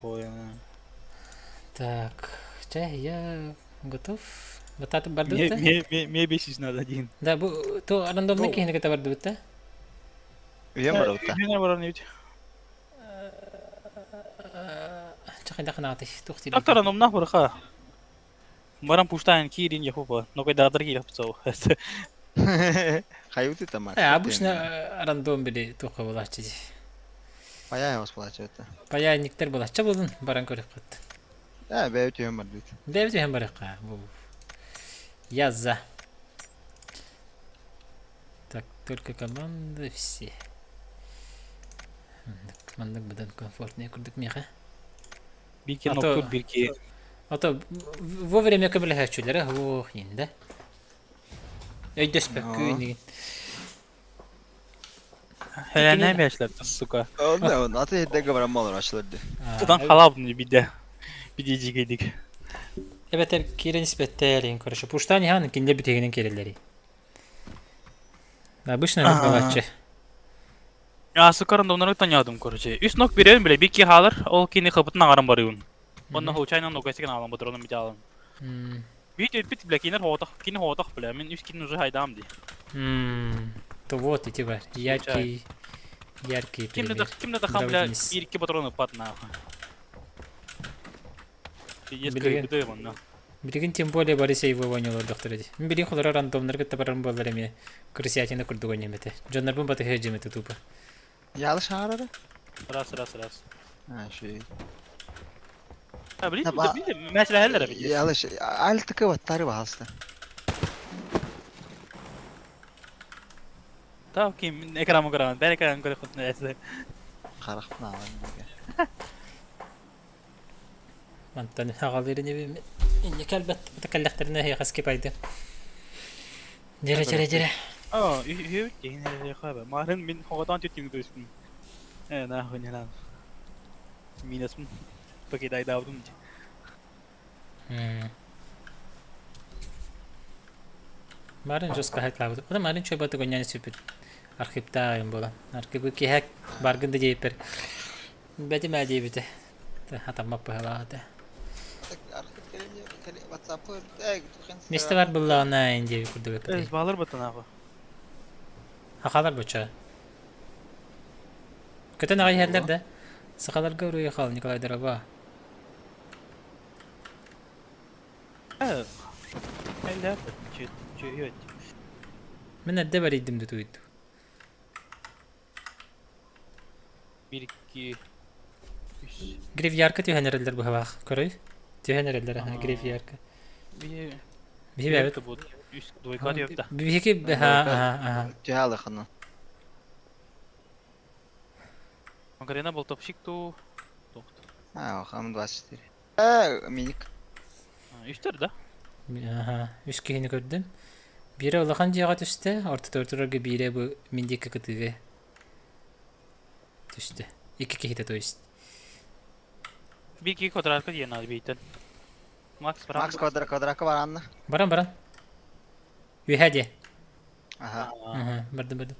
Так, чэ, я готов. Бататып бардыбыт да? Мне бесить надо один. Да, бу то рандомный киһини кытта бардыбыт да? Үйэм барабыта. Үйэм баран үт. Чахайда ханааты, тух тили. Доктор рандомнах барха. Баран пуштаан киирин яхупа, но когда дорогие хапцов. Хайыты тамар. Обычно рандом били туха булааччы дии. Паяй ос булааччы это. Паянниктар булааччы булун баран көрүккүт. Э, бэйэ түһэн бардыбыт. Бэйэ түһэн барыахха. Я за. Так, только команды все. Маннык быдан комфортнее курдук миэхэ. Бирки ноктур бирки. А то вовремя көмөлөһөөччүлэрэ ох инде. Өйдөспөккүн игин. Хелene бәшләп, сука. Онда, аты хеддеге баран болор ачылырды. Тутан халабны биде. Биде жигейдик. Эбэтэр киирэн испэттээр короче. Пуштан иһан кинилэр бүтэгинэн киирэллэрий. Обычно балаччы. Я сука рандомнары танядым, короче. Үс нок берем биле, бир ки халар, ол кини хапытын агарым барыйын. Онно случайно нога сеген алам батрону бит алам. Бит бит бля кинер хотох, кини хотох бля, мен үс кин уже хайдам ди. То вот эти бар. Яркий, яркий Кимде да кимде да хам бля бир ики патроны пат нахуй. Билигин тем более Борисей вывонилор доктор ди. Мин билигин холоро рандомнар кытта барарым буоллар эмиэ крысятина курдук ойнуом этэ. Дьоннорбун батыһа дьиэм этэ тупо. Ялы шаарары? Раз, раз, раз. А, ши. А, блин, блин, мәселәләр бит. Ялы альтыкы ваттары баһаста. Та, ким экран көрәм, бәр экран көрә хутны әсә. Харахпын алан. Мантан аҕалыырын инне кэлбэт кэллэхтэринэ эһиэхэ скипайды. Дьэрэ дьэрэ дьэрэ. Аа, үһү киһин хаба. Марын мин хоҕотон түттүм көстүм. Э, нахуй не надо. Минусым. Покидай даудум. Марын жестко хайтлаабыт. Ода марын чөй баты гонняны сүпүт. Архиптаайым буолан. Архибы киһэ баргын да диэппэр. Бэтимээ диэбитэ. Хатаммап быһалаата. Миэстэ бар буллаҕына диэби курдук эппитэ. Балар баттанааҕы. Хахалар боча. Көтөн аҕай иһэллэр да. Сахаларга уруйхал Николай Дороба. Мин эрдэ барыйдым да туйду. Бир, икки, үс. Гривьярка түһэн эрэллэр быһалаах. Көрөй. Түһэн эрэллэр аха гривьярка. Биһи бэбит. Үс двойка диэбит. Биһики аха аха. Түһэ алыхына. Макарена болтовщик ту. А, хам 24. Э, миник. Үстер да? Аха, үс киһини көрдүм. Биирэ улахан дьиэҕэ түстэ, ортотугар турарга биирэ бу мин диэки кытыыга түстэ. Икки киһитэ то есть. Бир киһи квадратка диэн надо бийтен. Макс баран. Макс квадрат квадратка баранна. Баран баран. Үөһэ диэ. Аха. Аха, бардым бардым.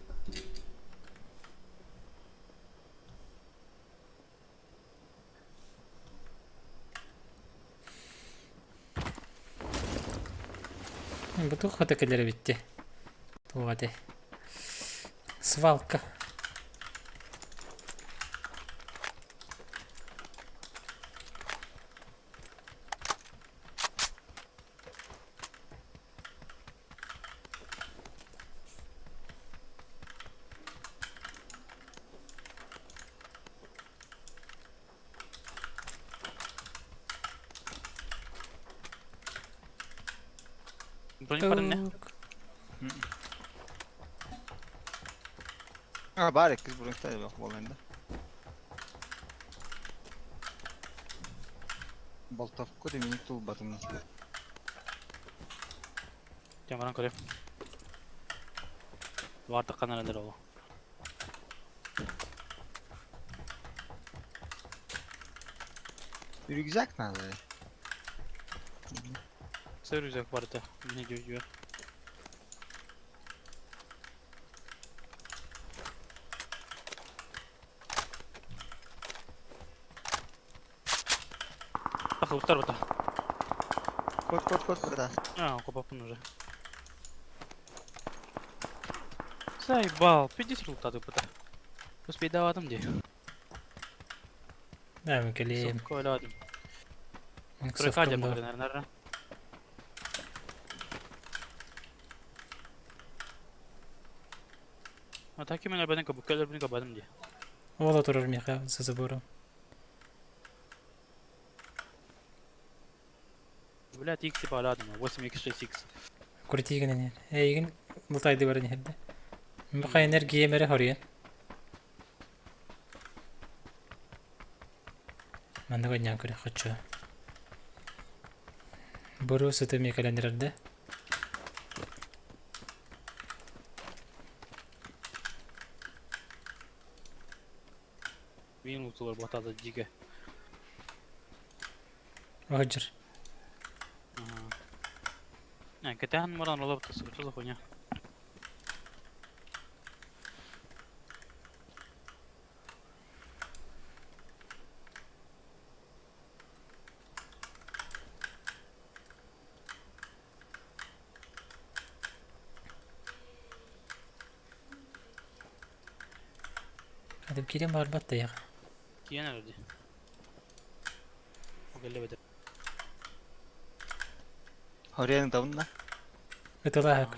Бу туох хата кэлэрэ битти. Туох этэй? Свалка. Броник бар не? А, бар иккис броньта yok болында. Болтовку да миник тулбатын. Жамаран көрөм. Бардык каналдар ол. Рюкзак надо. Все рюкзак барды. Не жөө. Тахыбыттар бата. Кот, кот, кот, брата. А, копаппын уже. Заебал, 50 лутады бата. Успейдаватым дии. Да, мы кэлиэм. Сука, өлөөдүм. Тройка дьэ бары А так мен өлбөтөн көбүккэ өлөрбүн көрбөтүм дии. Ола турар миэхэ за забором. Блядь, X типа өлөөдүм. 8x 6x. Крутигин энер. Эйигин бултайды баран иһэрдэ. Баха энергия мере хоруйан. Манна гонньаан көрө хочу. Буру сыты эмиэ кэлэн эрэрдэ. Мин утулар батады диге. Роджер. Кэтэһэн баран олор тасыбыта хуйня. Адам киирэн баҕарбат да эйиэхэ. Киирэн эрэр дии. Кэллэ Хорен давно. Ытылаах.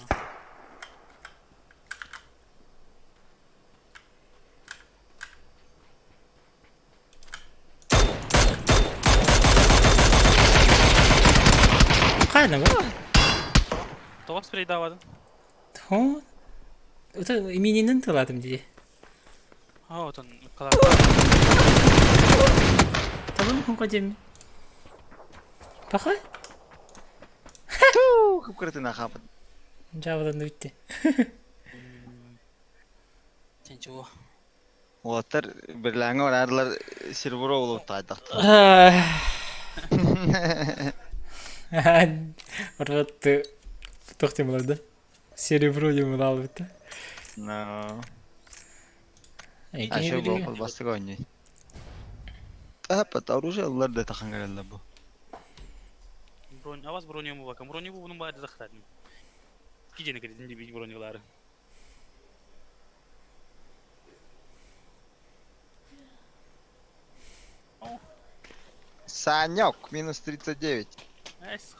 Хайна бу? Тоҕо спрейдаабадын? Хо? Это именинин тылатым дии. А, отон калар. Табын хонко дем. Паха? Туу, кып-кырытына хапыт. Жабадан бүттү. Сен чего? Уолаттар берлээҥҥэ бараардылар серебро буолуп таайдахтар. Вот туох темалар да? Серебро диэн албыта. No. А что был бастык оонньуу. Апа, оружие ыллар да тахан кэлэллэр бу. Бронь, а вас броню мувака. Броню бу бунун баары захтадым. Кидени кредин диби бронюлары. Санек, минус 39. Эс.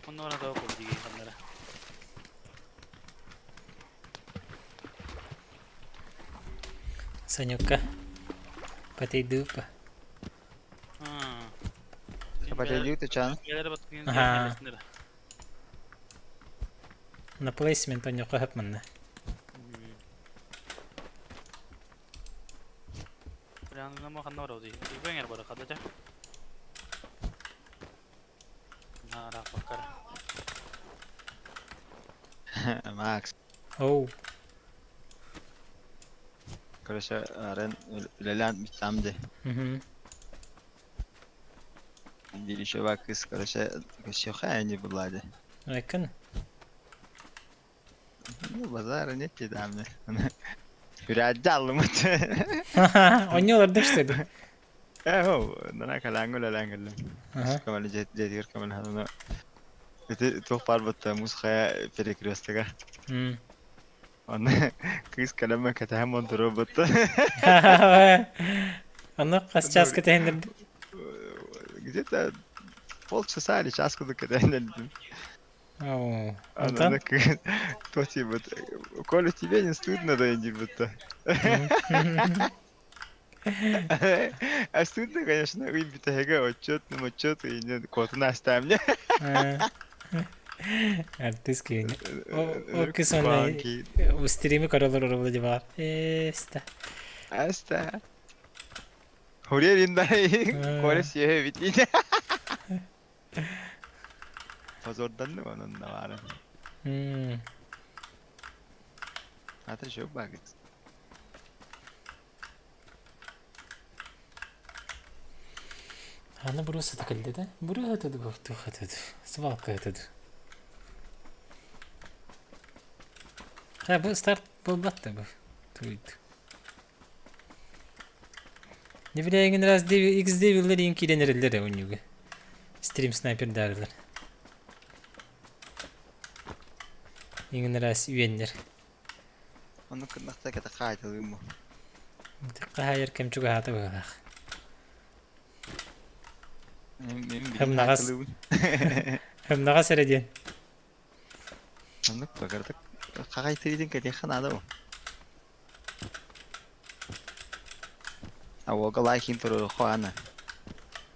Оннора да окол диги ханнара. Санюка. Потейдупа. Потейдук ты чан? Ага. На плейсмент оньоко хөп манна. Макс. Оу. Короче, Рен үлэлээн бүттэм дии. Биир үчүгэй кыыс, короче, көрсүөххэ ини булла дии. Айкын. Ну, базара нет даҕаны. Үрээддэ аллыммыт. Онньуолардык что ли? Ээ, нана кэлээҥҥэ үлэлээн кэллим. Көмөлө дьиэтигэр көмөлөһөн ити туох баар бутта муус хайа перекрестога. Онно кыыс кэлэммэ кэтэһэн монтуруо бутта. Онно хас чааска тэһиннэрдин? Где-то полчаса или час курдук кэтэһэн Оо, Онтон? онтон? Кто типа, Коля, тебе не стыдно, да, иди будто. А стыдно, конечно, выбитого отчет, ну отчет, и нет, кот нас там, не? Артист киһини. О кыс онно стрими көрөлөр оробула дьыбаар. Эста. Аста. Хурериндай, Коля сиэһэ бит. Позорданным онон навары. Ата жок багыт. Аны буруса кэллэ да? Буруһа туха свалка этэ. Ха бу старт буолбат да бу. Туйд. Не билэйиҥин раз XD-виллэр иин киирэн эрэллэр ээ онньуга. Стрим снайпердаарылар. Иҥин раз үөннэр. Ону кыннахта кэтэ хаайталыым бу. Хаайар кэм чугаһаата быһыылаах. Мин билин Хымнаҕас. хаайталыыбын. Хымнаҕас эрэ диэн. Оннук бакырдык хахайтырыытын кэтиэххэ наада бу. А уолга лайкин туруорухху аны.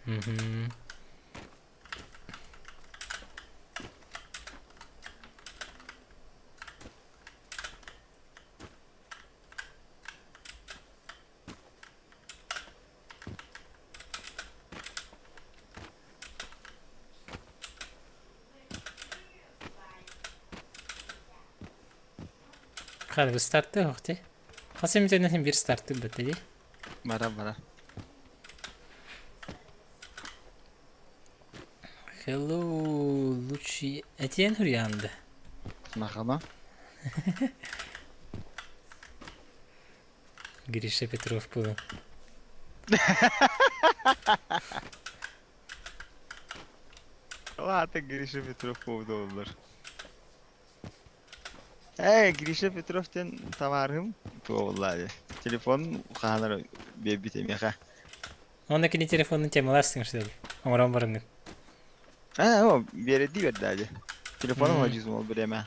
Мгм. Ханнык стартыы оһох дии? Хас эмитинэн син биир стартыыр бэтэ дии. Бара бара. Hello, лучший Этиэн Хурьянды. Махама. Гриша Петров буолан. Ол аата Гриша Петров буолбута буоллар. Ээ, Гриша Петров диэн табаарыһым туолла дии. Телефон хаһан биэрбит миэхэ. Онно кини телефонун темалаастыҥ что ли? Оҥорон бараҥҥын. Ээ, о, биэрэдии бердаа дии. Телефоном одьуз ол бириэмэ.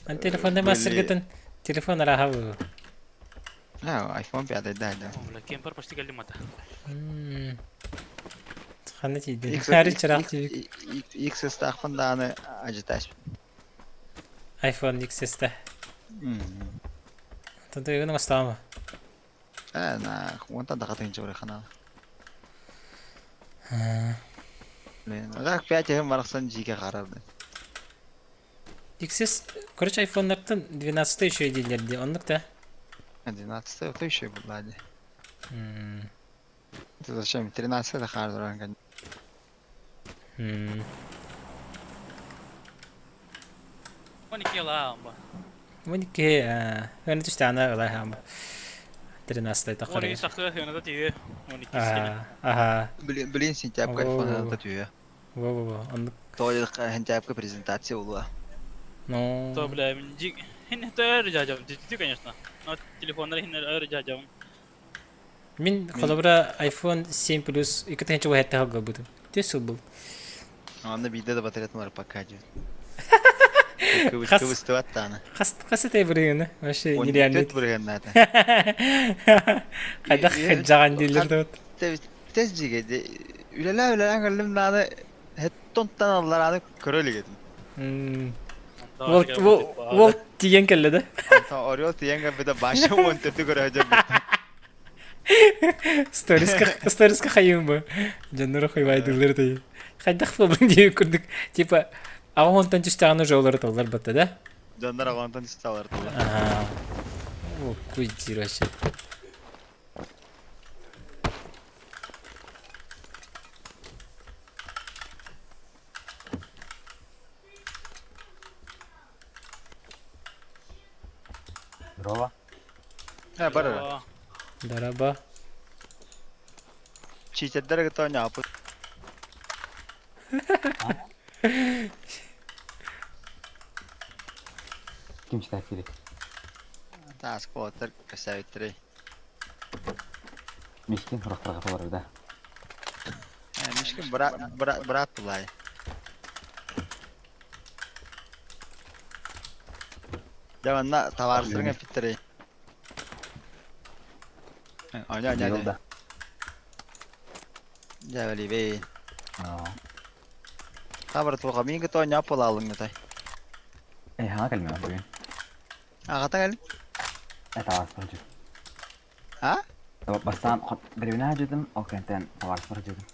Ан телефонда мастергытын телефон арааһа буолуо. Аа, iPhone 5 да да. Бля, кемпер почти кэллим ата. Ханна тиийдин? Хары чыраах тиийбит. XS-таахпын даҕаны ажитааш. iPhone XS-та. Тантыгын оҥостомо. Ээ, на, уонтан да хатыҥчы бар ханаал. Ага, 5 эһим барахсан дьиикэ харарды. XS, короче, айфоннартан 12 еще дииллэр дии, оннук да? 12 это еще была дии. Это зачем? 13 да хардуран 12 ылаамба. 12 аны түстэҕинэ ылаһаамба. 13 таххар. 12 сахыа сыаната тиийэ. 12 скина. Аха. Блин, блин, сентябрь айфон түйэ. Во-во-во, оннук. Тоҕо сентябрька презентация буолуо. Ну. То, бля, дьик. Хин это өр жажам, конечно. Но телефоннар хин өр жажам. Мин холобура iPhone 7 Plus 2000 уһэтте халгабытым. Түс сыл был. Онно биирдэ да батареятын бар пока диэн. Хас Кыбыстыбат даҕаны. хас хас этэй бырыгыны? Вообще нереально. 14 бырыһыаннаата. Хайдах хыдьаҕан дииллэр да вот. Тэс дьигэ үлэлээ үлэлээн кэллим даҕаны хеттонтан алларааны көрө илик этим. Ол ол тиийэн кэллэ да? Онтон Орел тиийэн кэлбитэ баша 14 көрө сылдьар Сториска сториска хайым бу. Дьоннору хуйбайдыыллар дии. Хайдах буолбун диэн курдук. Типа аҕам онтон түстэҕинэ уже олору толлар батта да? Дьоннор аҕам түсте олору толлар. Ага. О, куй диир вообще. Здорово. Э, бар. Дараба. Читердер кытта оонньооппут. Ким читает Сири? Таас куоттар кэсээбиттэрэй. Мишкин сурахтарга толору да. Мишкин брат брат брат булай. Дьэ манна табаарыстарыҥ эппиттэрэй. Оня оня Быйыл да. Дьэ бэлибэй. Аа. Хабар туоха миин кытта оонньоох буолаалыҥ ытай. Э, хаҥа кэлмэ бүгүн. Аҕата кэл. Э, табаарыспар дьү. А? Бастаан бэрэбинэ дьүтүм, ол кэнтэн табаарыспар дьүтүм.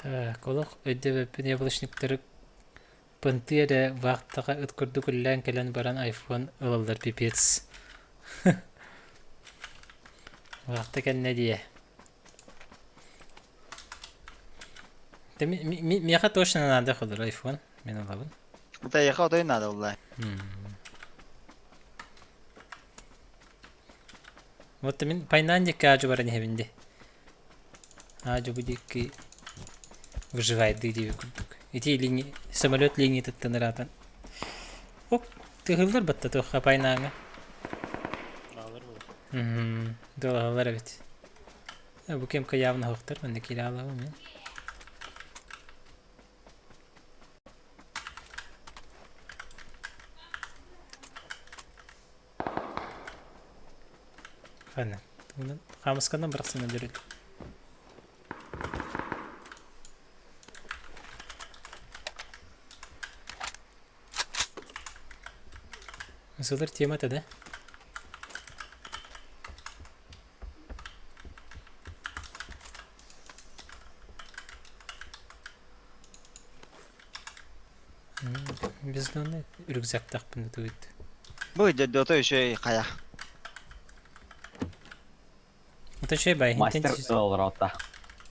Так, олох өйдөбөппүн яблочниктары пынтыы эрэ вахтаҕа ыт курдук үллээн кэлэн баран айфон ылаллар пипец. Вахта кэннэ диэ. Миэхэ точно надо ходор айфон. Мин ылабын. Утайыха отой надо булла. Вот мин пайнаан диэки аадьу баран иһэбин дии. Аадьу бу диэки выживайдыы диэбит курдук. Ити линия, самолет линиятыттан ыраатан. Оп, тыһыллар батта туохха пайнааҥа. Аалар буолар. Мм, дылаһаллар эбит. Бу кемка явно хоқтар, манна киирэ алабым мин. Ханна? Тугунан хаамысканан бырахсан өлөрүт. Сылыр темата да? Бездонный рюкзактаахпын ытыбыт. Бу дьодото үчүгэй хайа. Это чей бай? Мастер олоротта.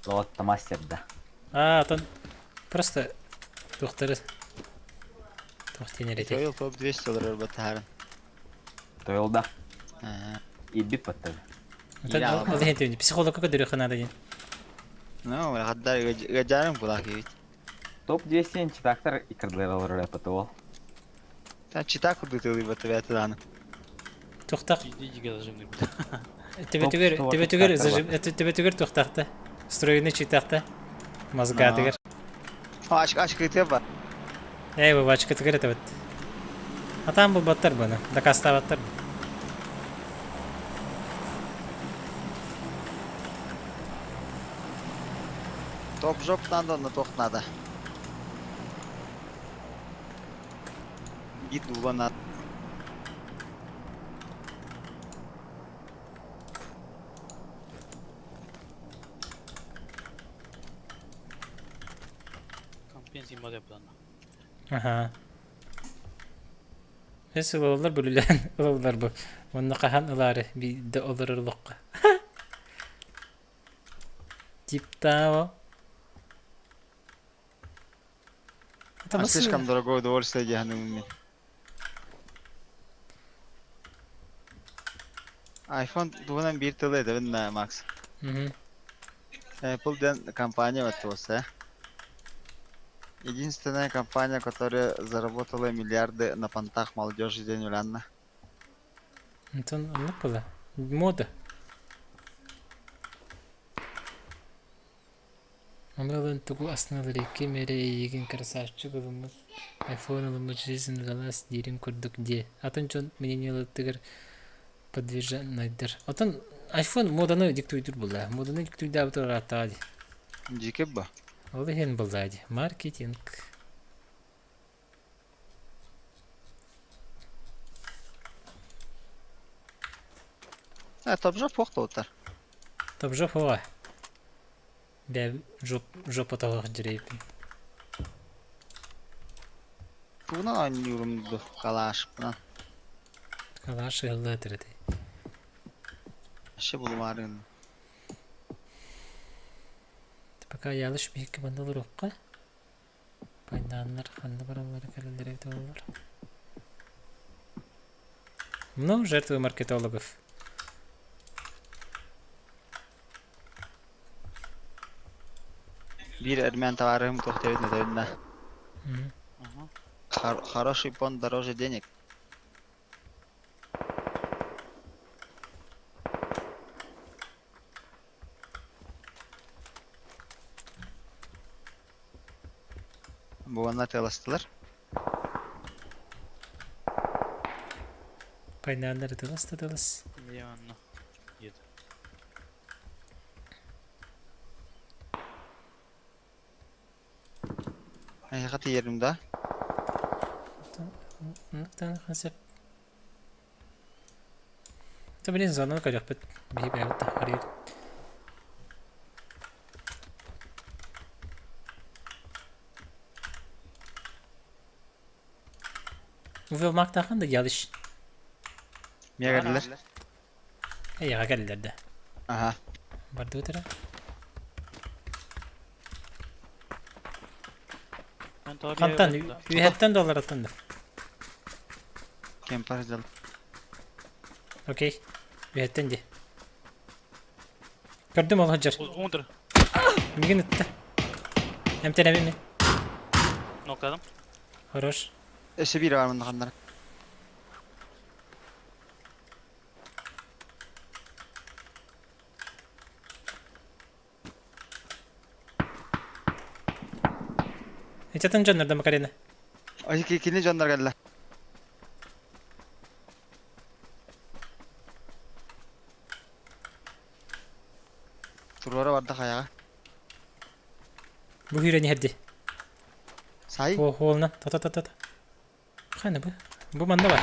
Лотта мастер да. А, атын просто туохтары туох диэн этэй. Тойл топ 200 олорор баттаһарын. Тойл да. Ирбит баттар. Атын ол иһин психологка көрдөрүөххэ наада диэн. Ну, хаддар ыгажарым кулак бит. Топ 200 читактар иккардылар олорор эппит ол. Та чита курдук тылыйбат бэйэтэ даҕаны. Туохтаах Диге зажимный төбөтүгэр төбөтүгэр зажим төбөтүгэр туохтаахта стройный читаахта мозгатыгар. Ач ачкытыа бар. Эй, бу бачкытыгар этебит. Атаан булбаттар буну, дакаастаабаттар. Топ жоп надо, но тох надо. Гид улана. Компенсия модел плана. Аха. Эс ылаллар бүлүлээн ылаллар бу. Онно хаһан ылаары биирдэ олорор олоххо. Типтао. А слишком дорогое удовольствие диэхин мин. iPhone туһунан биир тылы этэбин да, Макс. Apple диэн компания баттуоса. Единственная компания, которая заработала миллиарды на понтах молодежи день уланна. Онтон оннук буолла. Мода. Ону ылан тугу астыналар ким эрэ эйигин красавчик ылыммыт, айфон ылыммыт жизнь удалась диирин курдук диэ. Атын дьон мнениеларыгар подверженнайдар. Отон айфон моданы диктуйдур буолла. Моданы диктуйдаабыт ырааттаҕа дии. Дьиикэп ба? Ол иһин буолла дии. Маркетинг. Э, Топжоп туохтуутар. Топжоп оҕа. Бээ жоп жопа тоҕох дьирэйпин. Тугунан оонньуурум ду калашпынан. Калаш ыһыллыа этэ. Вообще булумаарын. Пока ялыш биһикки манна олоруохха. Пайдааннар ханна бараллара кэлэллэрэ эбитэ буоллар. Ну, жертвы маркетологов. Биир эрмээн табаарыһым туох диэбитин этэбин да. Хороший понт дороже денег. Буонна тыаластылар. Пайнааннар ытылас да ытылас. Дианна. Ед. Эйиэхэ тиийэрим да? Сөп. Та блин, зону көрүөхпүт. Биһи бэйэбит да арыйар. Hoeveel maakt daar de Jalish? Миэ кэллилэр. Эйиэхэ кэллилэр да. Аха. Бардыбыт эрэ. Хантан? Үһэттэн доллараттан да. Кемпар дьал. Окей. Үһэттэн ди. Көрдүм ол сылдьар. Уҥутур. Мигин ытта. Эмтэнэбин мин. Ноктадым. Хорош. Өссө биир бар мунна ханнара. Итатын дьоннорда Макарена. Ай кини дьоннор кэллэ. Туруора барда хайаҕа. Бу күүрэн иһэрди. Сай. О, холна. Та-та-та-та. Хана бу? Бу манна бар.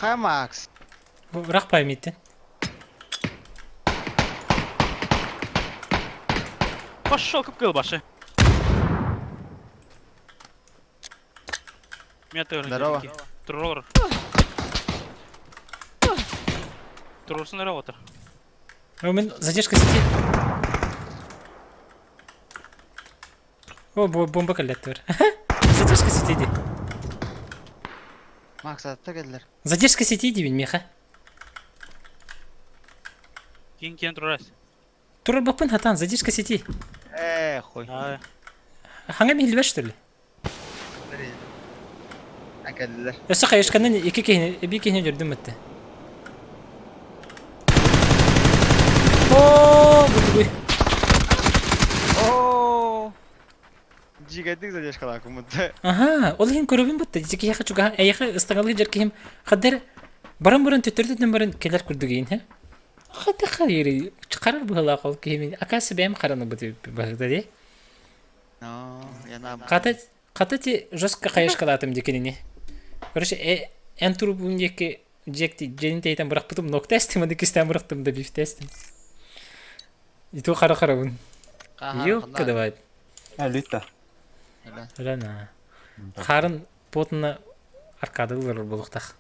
Хайа Макс. Бу ырах паймиттен. Пошел кып башы. Здорово. Турор. Турурсун эрэ отыр. О, мен задержка сети. О, бомба кэллэттэр. Задержка сети ди. Макс атта келлер. Задержка сети дибин меха. Кин кин турарас. Турар баппын хатан, задержка сети. Э, хуй. Хаңа михилбэ что ли? Кэллилэр. Өссө хайышканан икки киһини, эби киһини өлөрдүм этте. О, бу Оо! Дьигэдик задержкалаакыммыт. Аха, ол иһин көрөбүн бутта. Дьи киһиэхэ чугаһа, эйиэхэ ыстаҥалыы дьэр киһим хаддар баран баран төттөрү баран кэлэр курдук иин, һэ? Хата хайырый, харар быһылаах ол киһи акасы бэйэм хараны быһыта дии. Хата хата ти жестко хайышкалаатым ди кинини. Короче, э, эн турубун диэки дьиэкти дьиэнин тэйтэн бырахпытым ног тестим, аны кистээн бырахтым да биф тестим. И то хара харабын. Ёлка давай. А, лүтта. Рана. Харын потна аркадылар болуктах.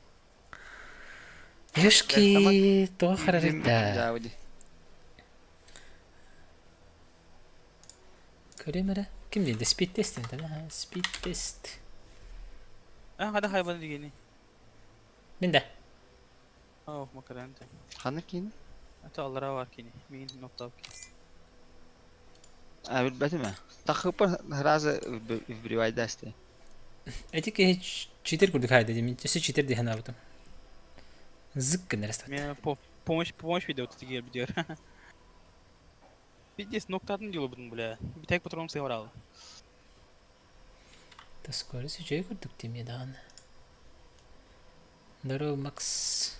Ёшки, то харарыта. Көрөм эрэ. Ким диэн спид тест диэн Спид тест. А, хада хайбан дигени. Мин да. Оо, макаранта. Ханна киин? Ата аллара бар кини. Мин ноктап. А, билбэтим ээ. Тахыппар сразу вбривайдасты. Эти киһи читер курдук хайда дим. Өссө читер диэн аабытым. Зык гынар Мен помощь помощь видео тигер бидер. Пиздец, ноктатын дело будун, бля. Битек патрон сыйварал. Таскоры үчүгэй курдук дии даҕаны. Здорово, Макс.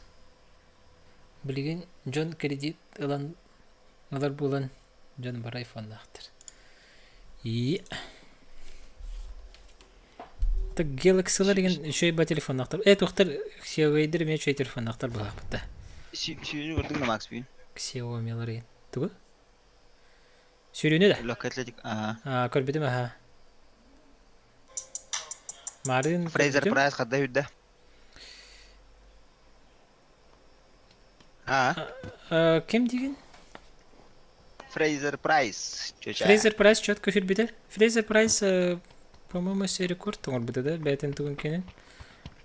Билигин дьон кредит ылан ылар буолан дьон бары айфоннаахтар. И Так Galaxy-лар деген үчүгэй ба телефоннаахтар. Э, туохтар Xiaomi-дер эмиэ үчүгэй телефоннаахтар быһаахпыт да. Сүүнү көрдүҥ да Макс бүгүн? Xiaomi-лар деген. Тугу? Сүүрүүнү да? Лок Атлетик. Аа. Аа, көрбүтүм аха. Марын Фрейзер көрбүтүм. Прайс хадда үрдэ. Аа. Э, ким деген? Фрейзер Прайс. Чөчө. Фрейзер Прайс четко хүрбүтэ. Фрейзер Прайс, э, по-моему, өссө рекорд оҥорбута да, бэйэтин тугун кэнин.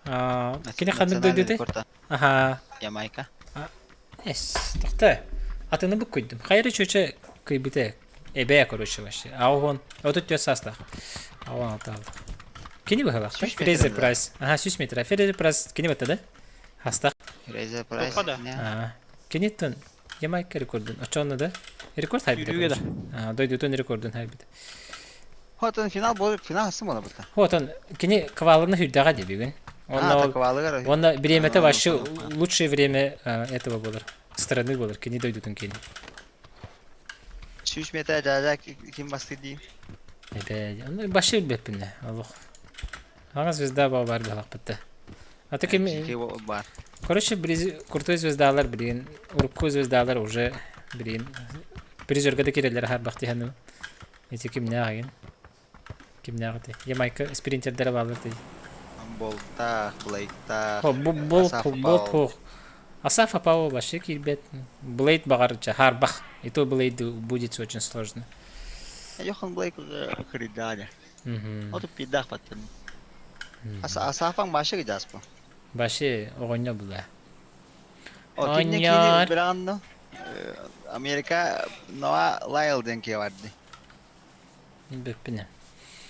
Аа, кини ханнык дойдутай? Аха. Ямайка. Эс, тохто. Атыны буккуйдум. Хайры чөчө кыйбыта. Эбээ, короче, вообще. А он, 34 саастаах. А он алтаал. Кини быһалаах. Сүүс Фрейзер метр, да. Прайс. Аха, 100 метр. Фрейзер Прайс кини батта да? Хастах. Фрейзер Прайс. Тоққа да. Аа. Киниттэн Ямайка рекордун. Очоонно да? Рекорд хайбыта. Сүүрүүгэ да. Аа, дойдутун рекордун хайбыта. Хотон финал бол финал хасым бола бутта. Хотон кини квалыны хүрдэҕэ дии бүгүн. Аа, Онно таквалыгар. Онно бириэмэтэ Аа, вообще понятно. лучшее время этого болар. Страны болар. Кини дойдутун кини. 100 метр жажа ким басты дии. Эбээ, ону башы билбэппин олох. Ага звезда бар бар балакпытта. А то ким бар. Короче, бриз крутой звездалар билин, урукку звездалар уже билин призерга да кирелер харбах тихану. Эти кимнээх Кимнээх ти? Ямайка спринтердere баалар ти. Болтах, Блейктах. Хо, бу бол Асаф бол Паул. хо. Асафа Паул вообще кирбет. Блейд багарча, харбах. И то Блейду будет очень сложно. Йохан Блейк уже хридали. Мгм. Оту пидах баттын. Аса Асафан башы гыжаспа. Башы оҕонньо була. О кинне кини Оонньоор. билэҕин дуо? Америка Ноа Лайл диэн киһи бар дии. Билбэппин ээ.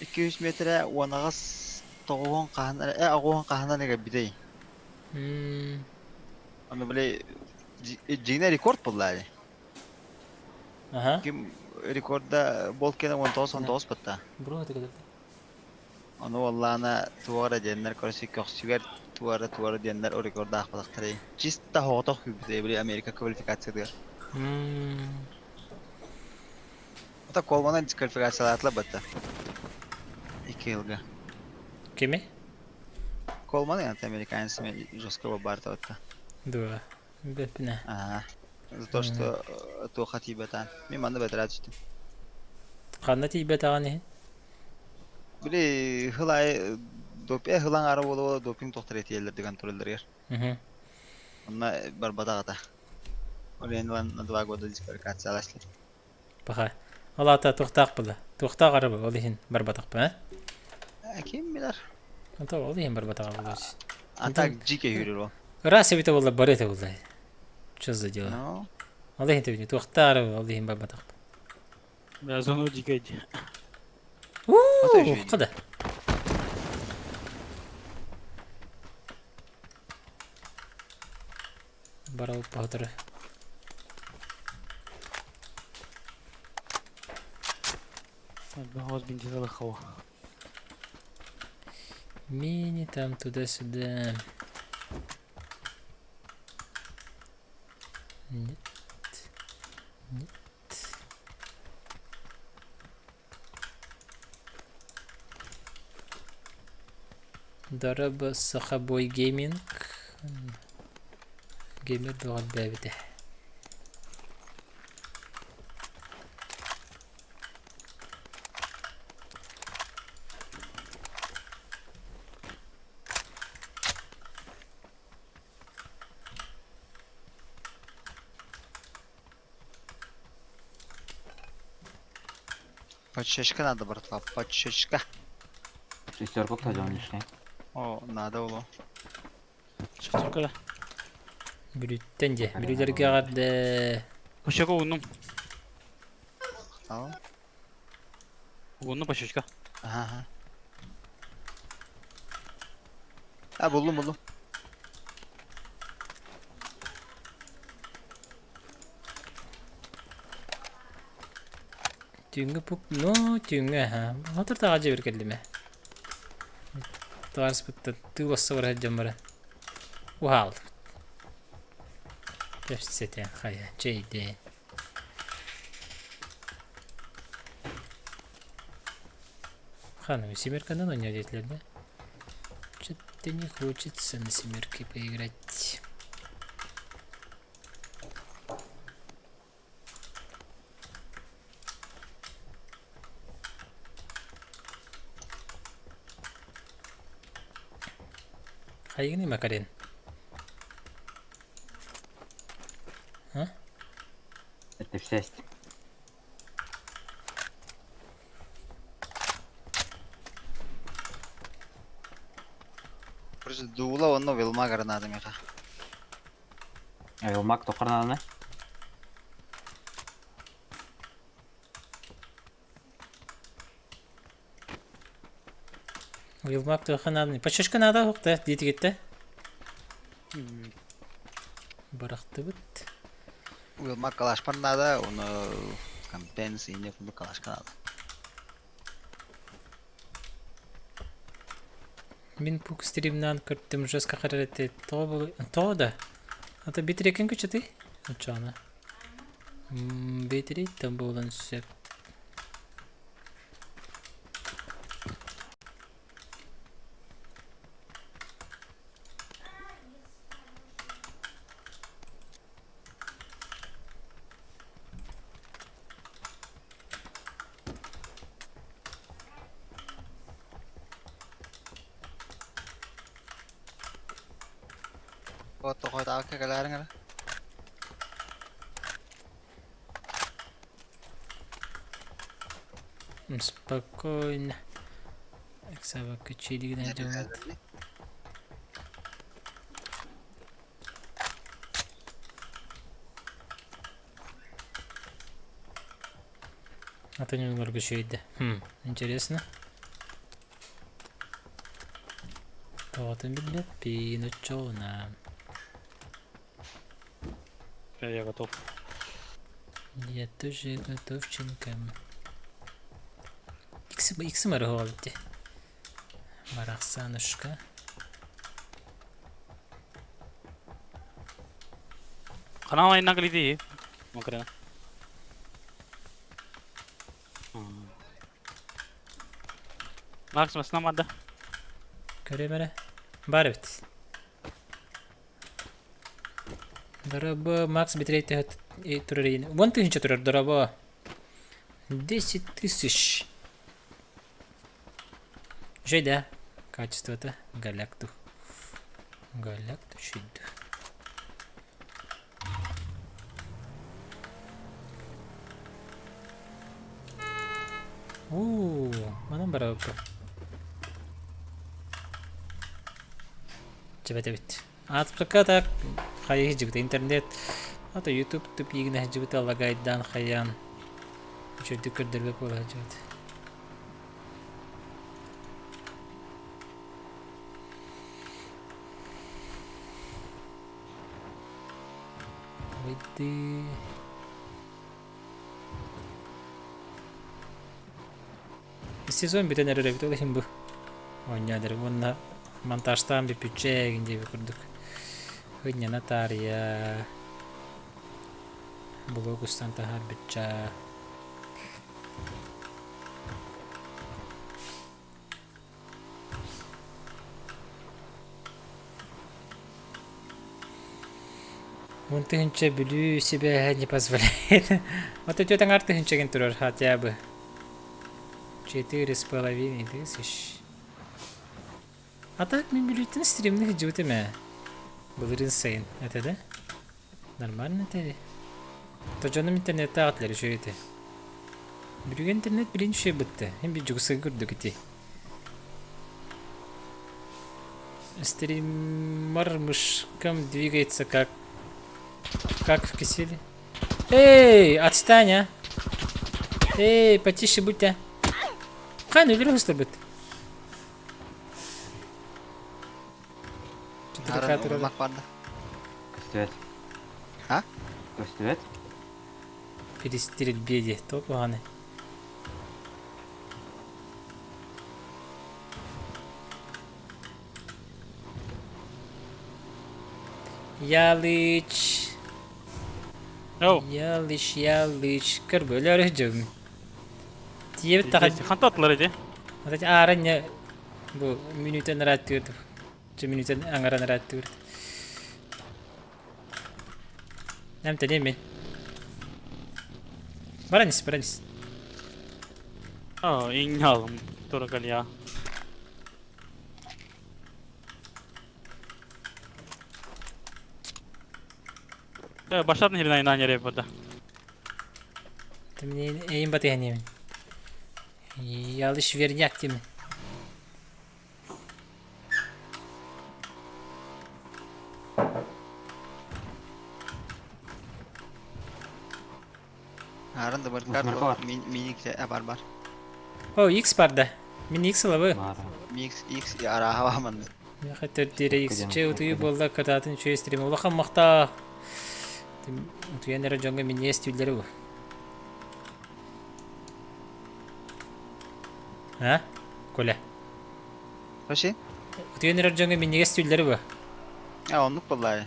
200 метрэ 18 тоҕуһун хаһан эрэ э оҕуһун хаһан эрэ кэлбитэй. М, Ону били дьиҥэ рекорд буолла дии. Аха. Ким рекорда Болкина 19-19 батта. Бро это когда? Ону уоллаана туох эрэ диэннэр короче көхсүгэр туора туора диэннэр о рекордаахпатахтарай. Чисто соҕотох күүппүтэ били Америка квалификациятыгар. М, Ата Колмана дисквалификациялаатылар батта. 2 жылга. Кими? Колман это американец жестко барта батта. Дуо. Билбэппин ээ. Ага. За то, что туохха тиийбэтэн. Мин манна бэтэрээ түстүм. Ханна тиийбэтэҕин иһин? Били хыл аайы допе хылаң ара буола-буола допинг тохтор этиэллэр деген туралларыгар. Мгм. Онно барбатах ата. Ол иһин ылан на 2 года дисквалификацияласлар. Паха. Ол аата туохтаах была? Туохтаах арабы ол иһин барбатахпын ээ? Ким билэр? Ото ол иһин барбатаҕа буолуо. А так дьике үүрэр ол. Ыраас эбитэ буолла бары этэ буолла. Что за дела? Ну, Ол иһин тэбини туохтаах арабы ол иһин барбатахпын. Бля, зону дикой дии. Ото Уу, үчүгэй дии. хада. Барал походу. Баҕас бензин хава. Мини там туда-сюда. Нет. Нет. Дороба Сахабой Гейминг. Геймер доҕор бэбитэ. Подщечка надо, братва, подщечка. Шестерку кладем лишний. О, надо было. Шестерка. Бүлүүттэн дьэ. Бүлүүлэргэ эҕэрдэ. Пощека ууннум. Ал. Ууннум пощечка. Ага. ага. А, буллум, буллум. Түүҥҥү пук, ну түүҥҥү аһа. Хотор таҕа дьиэбэр кэллим ээ. Таарыспыттан тыы басса барар дьон баран. Уһаалбыт. Кэпсэтэн хайа чэйдээн. Ханым, семерканан оонньоо диэтилэр да? Что-то не хочется на семерке поиграть. Хайгыный Макарен? А? Это в сесть. Просто дуула онно Вилма гранада меха. Вилмак тоқырнаны. Уилмак туохха нааданы? Почешка наада уһукта диэтигиттэ. Бырахтыбыт. Уилма калашпар надо, оны компенс и не калашка надо. Мин пук стримнаан көрдүм жестко харарete тоҕо тоҕо да? Ата битрекин күчөтүй? Оччоҕуна. Битри там буолан сөп. Вот тоқой кэлээриҥ Спокойно. Ыксабакка чилигинэн дьоҥҥут. Атын уларга үчүгэйдэ. Хм, интересно. Тоҕотун билбэппин, оччоҕуна. Я готов. Я тоже готовченко. Икси, икси марыһы дии. Барахсанушка. Канал айна кэлиди. Макарена. Макс масна мада. Көрөм эрэ. Бар эбит. Дорабо, Макс битрейт турар иин. Вон тыһынча турар, дорабо. 10 тысяч. Үчүгэй да качествота галякту. Галякту үчүгэй Уу, манан барабыппын. Чэбэт эбит. Аатыпсакка так хайа сылдьыбыта интернет, ата YouTube тупигинэ сылдьыбыта лагайдаан хайаан үчүгэйдик көрдөрбөт буола сылдьыбыт. Выйди. Сезон бүтэн эрэр эбит ол иһин бу оонньоон уонна монтажтаан бүппүччэ эҥин диэбит курдук ынньана таарыйа блог устан таһаарбычча Уон тыһыынча Бүлүү сибээһэ не позволяет. Вот үтүө таҥар тыһыынчагын турар хотя бы. 4,5 тысяч. А так мин Бүлүүттэн стримни сылдьыбытым ээ. Былырыын сайын. Это да? Нормально это То дьонум интернетте аҕатлар үчүгэй этэ. Бүлүүгэ интернет билин үчүгэй бытты. Һин бир дьугусыга курдук ити. Стример мышкам двигается как... Как в киселе. Эй, отстань, а! Эй, потише будь, а! Хан, өлөрө сылбыт. Арын барда. Көстүбэт. А? Көстүбэт. Перестрельбе дии, топ уһаны. Ялыч. Оу. Ялыч, ялыч. Көр бөлөр дьым. Тиэбит таха. Ханта атлар иди. Вот аара бу мүнүүтэн ырааттыыр. Мүнүүтэн аҥаран ырааттыыр. Эмтэниэм мин. Баран ис, баран ис. Оо, иҥҥалым туракалия. Э, башатын хирин айнаан яреп бата. Ты мне эйин батыһаниэмин. Ялыш верняк тимин. Арын да бар Мусмарка бар. Мини бар бар. О, X бар да. Мин X ылабы. Бар. X X арааһа бааманны. Миэхэ төрдиэрэ X чэ утуйуу буолла кытаатын үчүгэй стрим. Улахан махтаа. Утуйан эрэ дьоҥҥо минньигэс түүллэри бу. А? Коля. Вообще? Утуйан эрэр дьоҥҥо минньигэс түүллэри бу. А, оннук буоллаа.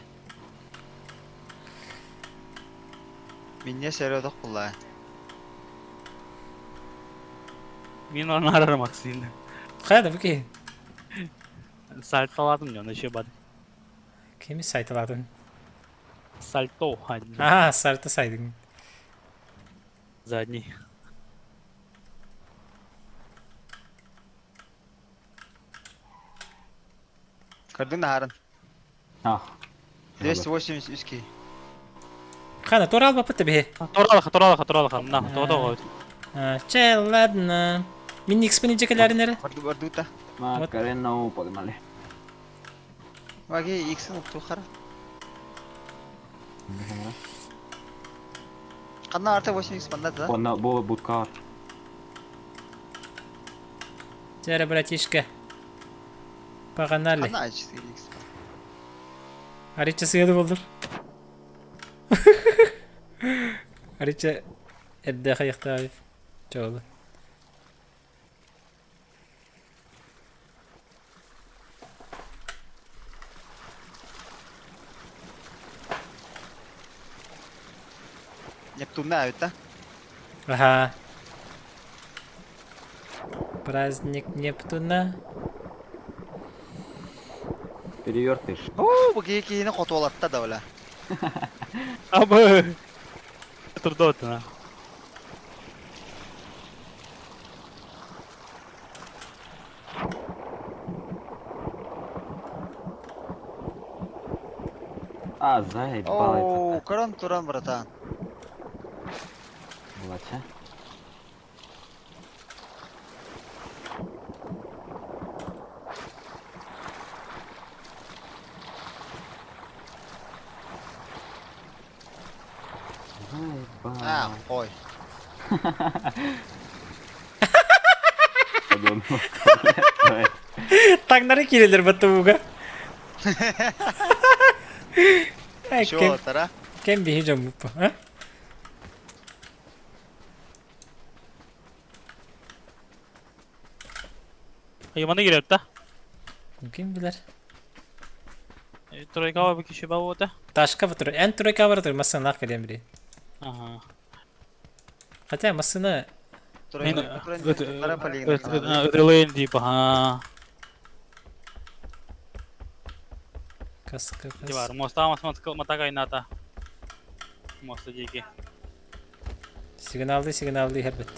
Минньиэс эрэ отох буоллаа. Мин оны арарым Максим. Хайа да бу киһи. Сальтолаатым дьон еще бады. Кими сайталаатын? Сальто. Аа, сальто сайдың. Задний. Көрдүҥ да хаарын. Ах. 283 киһи. Хана, туора албаппыт да биһи. Торалаха, торалаха, торалаха. На, тоҕо Чэ, ладно. Мин X-пин илдьэ кэлээрин эрэ. Барду бардута. Макарена подымали. Ваги X-ын укту хара. Ханна арта 8 X манна да? Онно бу будка бар. Чэ братишка. Погнали. Ханна А4X? Арича сыалы болдур. Арича эрдэ хайыктаабыт. Чоолу. Нептунна эбит да? Ага. Праздник Нептуна. Перевертыш. Оо, бу киһи киһини хотуолатта да бля. Абы. Турдоотуна. А, заебал Оо, это. көрөн туран братан. Булача. А, Заебал. ой. Подумал. Таҥнары киирэллэр баттыбыга. Чего, тара? Кем биһи дьоммут а? Йыманы киирэр да? Ким билэр? Тройка бу киши баа Ташка батыр. Эн тройка бар тур массынаах кэлиэн били. Ага. Хотя массына Ытрылыйын типа, ха. Каска Ити бар, моста матакай ната. Моста диэки. Сигналды сигналды иһэрбит.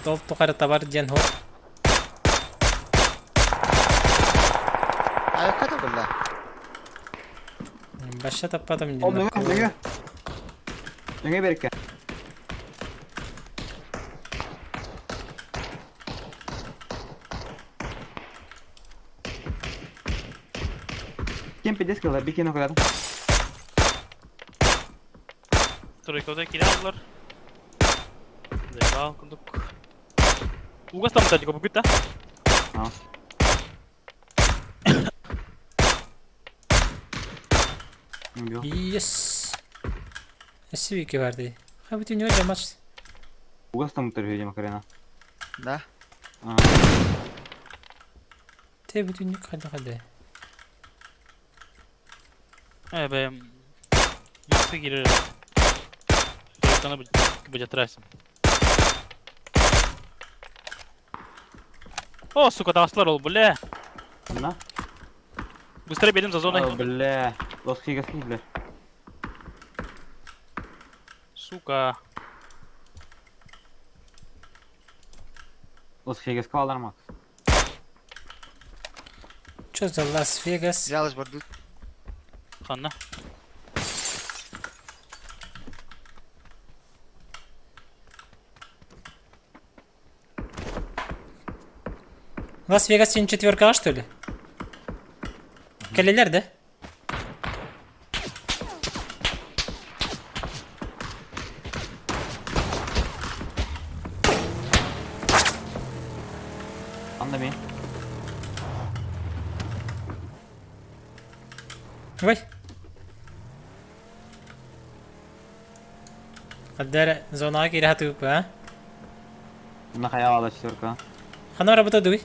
Тол тухары табар диэн хо. Ayakka да бilla. Башша таппатым Ол диэн. нөҥө, нөҥө. Нөҥө берке. Кем пиздец кылар, бикин окулады. Тройкада кире аллар. Заебал курдук. Угас там тадико бүгүт да? А. Убил. Yes. Эсси бар дии. Ха бүтүн ньуо жамач. Угас там интервью Макарена. Да. А, Те бүтүн ньуо хада хада. Э, бе. Максы кирер. Тройканы быжатырасың. О, сука, таҕыстылар ол, бля. На. Быстрее бедим за зоной. О, бля. Лоски гаски, бля. Сука. Лоски гаски алар Макс. Чё за Лас-Вегас? Ялыш бар тут. Ханна. Лас-Вегас сен четверка что ли? Кэлэлэр да? Анда мен. Ой. Қаддара зонаға кире хатып, а? На хаяла четверка. Хана работа дуй.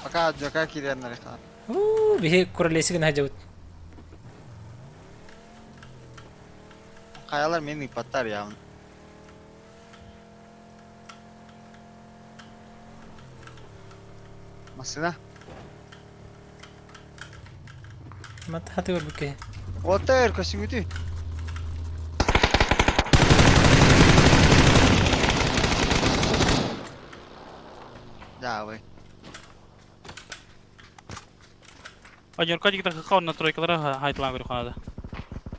Пока жака киреннер ха. У, биһи куралесигин хажабыт. Kayalar meni patlar ya. Masına. Мат хаты бар бүке. Отер көсүңүтү. Да, вы. Одинка дигитер хакка на тройкалара хайтылан көрү ханада.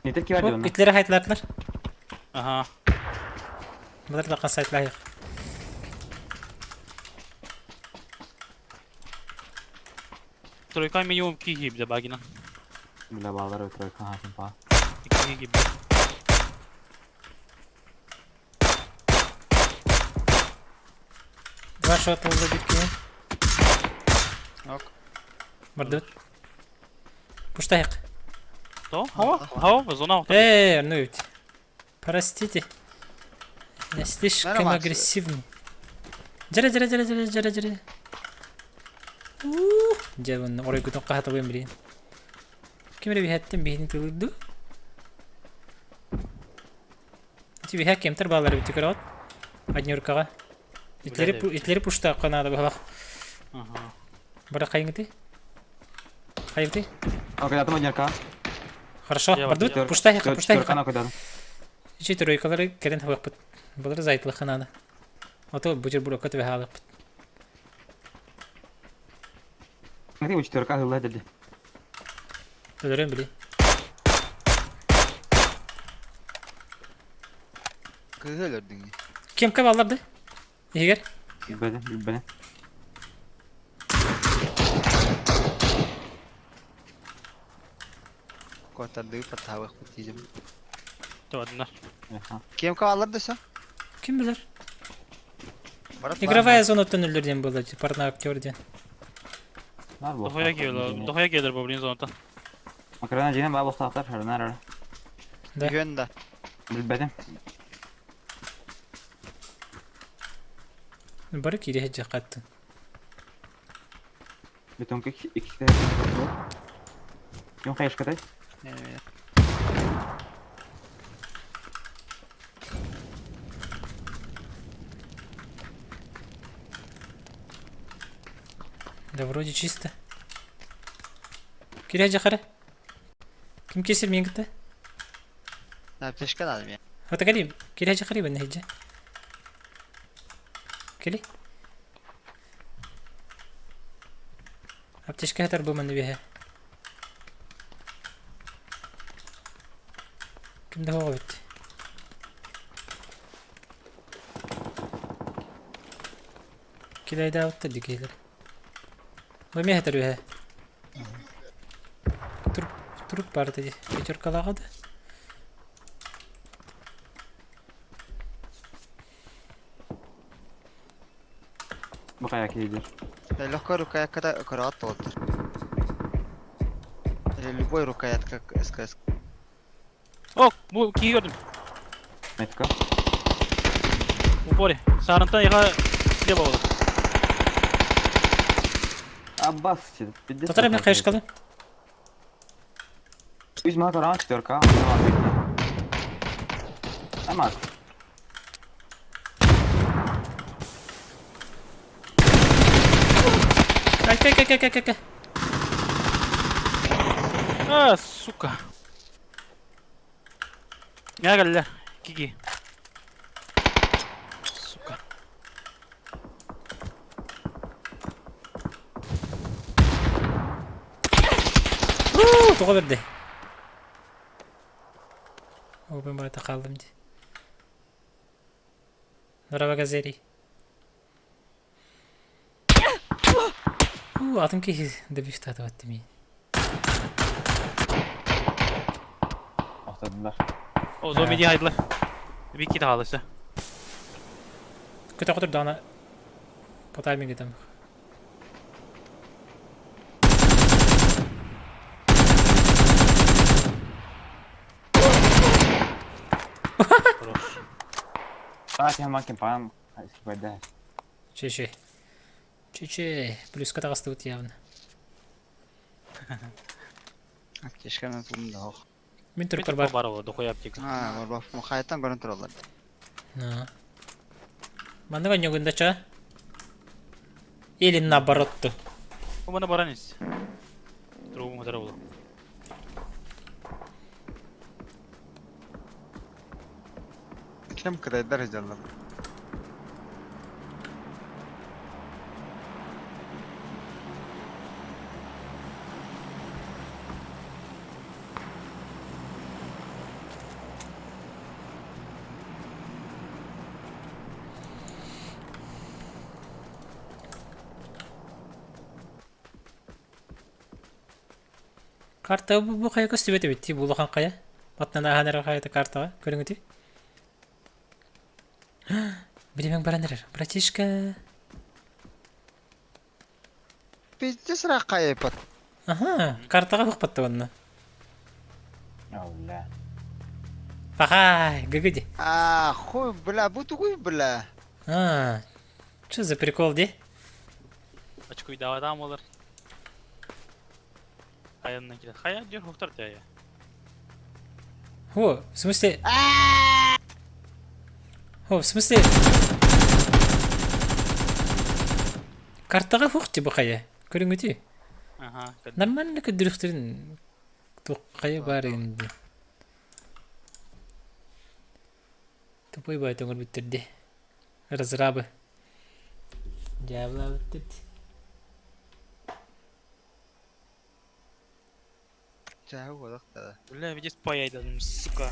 Нетер ки бар Оп, итлери хайтлатлар. Ага. Булар да сайтлар. Тройка минимум ки гибде багина. Бля, балдар тройка, ха, симпа. Ки гибде. Два шота ылла биир киһи. Ок. Бардыбыт. Пуштайык. То? Хава? Хава? Зона Э, ну ведь. Простите. Я слишком Нормально. агрессивный. Дьэрэ, дьэрэ, дьэрэ, дьэрэ, дьэрэ, дьэрэ. Дьэ, уонна оройгутун хаһатабын билин. Ким эрэ биһэттэн биһини тылырды. Ити биһэ кемтер баалар эбит көрөҕүт. Однюркаҕа. Итлери, итлери пуштаахха наада быһалах. Бара хайыҥыты? Хайыҥыты? Окей, однюрка. Хорошо, бардыбыт. Пуштайха, пуштайха. Ичи тройкалары кэлэн хабыахпыт. Былыр зайтлыхха наада. Ото бутербродка түбэһэ хаалыахпыт. Смотри, у четверка ылла деді. Өлөрөн били. Кыыһы өлөрдүҥ. Кемка балларды? Иһигэр? Билбэтим, билбэтим. Куоттардыы паттаабыахпыт диидим. Туодунар. Кем каалар дөсө? Ким билэр? Игровая зона төннөллөр диэн буолла дии, парный актер диэн. Дохуя келер, дохуя келер бу блин зоната. Макарона дьиҥэ баа буолуохтаахтар, хөрөнөр эрэ. Да. Үһүөн да. Билбэтим. Бары киирэ сылдьыахха аттын. Бетонка иккитэ Ким хайышкатай? Да вроде чисто. Киря жахара. Ким кесер мен кытта? Аптечка надо мне. Хата кали, киря жахари бен хиджа. Кели? Аптечка хатар бу манны биһэ. Ким да хоҕо бит. Килайдаабыттар дикилэр. Бу эмиэ хатар үһэ. Туруп, туруп баар дии. Пятеркалааҕа да. Бу хайа киһи Легкая рукоятка көрөҕөт туолтар. Или любой рукоятка СКС. О, бу киһи көрдүм. Метка. Упоре. Саарынтан яха слева болот. Аббас, Татар эмне хайышкалы? Үс мага көрөҕүн четверка. Амак. Кай кай кай кай кай кай. А, сука. Мя кэллэ. Кики. Сука. Тоҕо берди. Open барыта хааллым дии. Здорово, Газерий. Уу, атын киһи добивтаатыбат димиин. Охтодулар. О, зомби дии хайдылар. Вики таалысы. Көтө көтөр по таймингу там. Хорош. Фатиха макен паам скипайда. Чече. Чече. Плюска таҕыстыбыт явно. Аптечканы тулум да ох. Мин турукар бар. Бар ол, дохуя аптека. А, бар бар. Хайаттан көрөн тураллар. Манныга ньугунда ча? Или наоборот ту. Бу мана баран ис. Другому хатара була. Кем кытайдар сылдьаллар. Карта бу хайа көстүбэт эбит дии, бу улахан хайа. Баттан ааһан эрэр хайата картаҕа көрүҥүтүй. Биримэҥ баран эрэр. Братишка. пиздец ырааххайыппат. Аха, картаҕа хухпатта уонна. Алла. Пахай, гыгыди. А, хуй, бля, бу тугуй, бля. А, что за прикол, ди? Очкуйдаабатаам буолар. Хайанна килэр. Хайа диир хуктар тээйэ. О, в смысле? О, в смысле? Картаҕа хух типа хайа. Көрүҥүтүй. Аха. Нормально көрдөрүхтэрин туох хайа баар инди. Тупой бай тоҥорбуттар ди. Разрабы. Дьаабылаабыттар ди. Чааһы уолах да. Бля, видишь, паяйдадым, сука.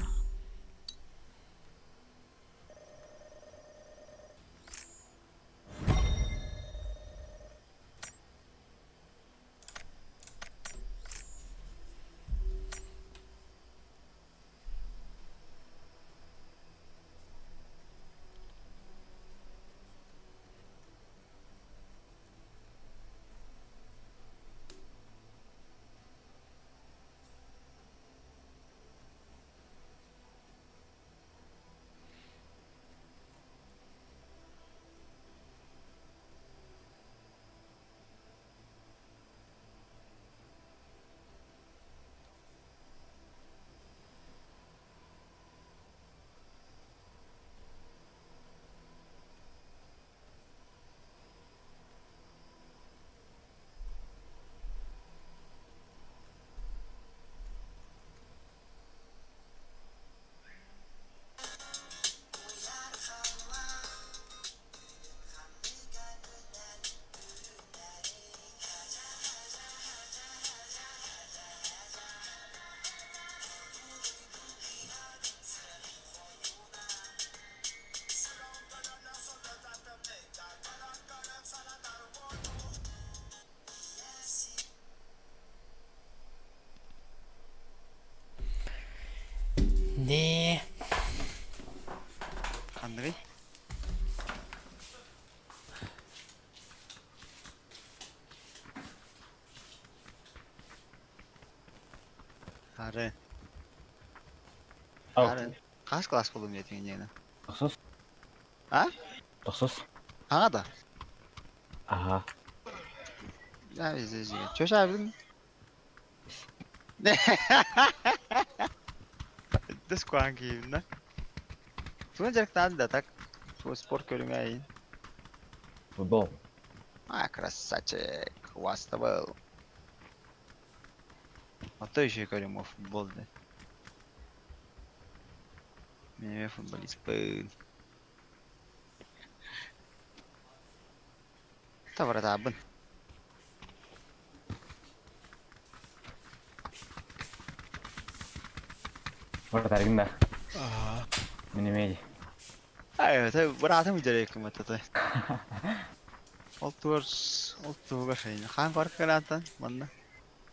Не. Андрей? Хары. Хары. Хас класс болум диэтиҥ диэни? Тохсус. А? Тохсус. Хаҥа да? Аха. Чөшө абин. Дес куан киимна. Тугун дьарыктаан да так. Спорт көрүҥэ эйин. Футбол. А, красавчик. Хвастовал. А то еще көрүҥ футбол да. Мен футболистпын. Тавратаабын. Вратарьгын да. Мин эмиэ Ай, это быраатым дьэрээккин баттата. Ол тугар ол тугар шайны. Хаан барып кэлээтэн манна.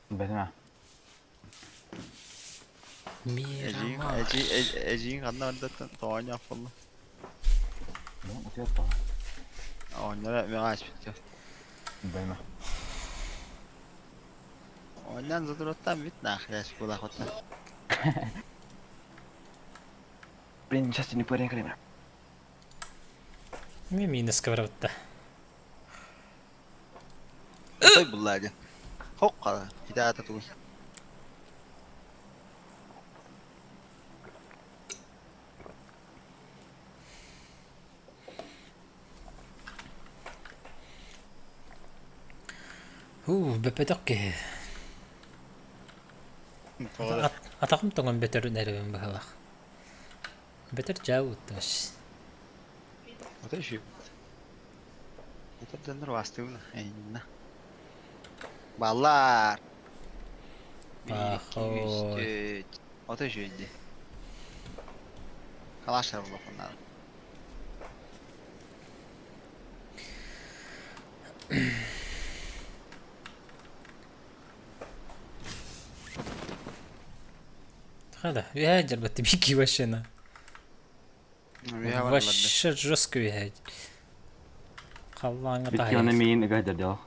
Бэтимэ. Эдьиийин Мирамар. эдьиийин ханна бардаттан тоҕо болла. Утуйар тоҕо. Оонньоро мөҕө ааспыт. Бэтимэ. Оонньоон затуруттан бүт нахряш буолаахуттан. Блин, сейчас не парень время. Ми минус барбытта. Той булла диэн. Хокка хитаата тугуй. Уу, бөпөтөх киһи. Атаҕым тоҥон бөтөрүн эрэбин быһалах. Бөтөр дьаа утташ. Ото еще. Это дьоннор вастыыбын эйинна. Баллар. Пахой. Ото еще иди. Калашар булохуннар. Хада, үһээ дьарбатты бики вообще Вообще жестко үһээ. Халлааҥҥа Битки оны таһайар. миин ыга дьардьал.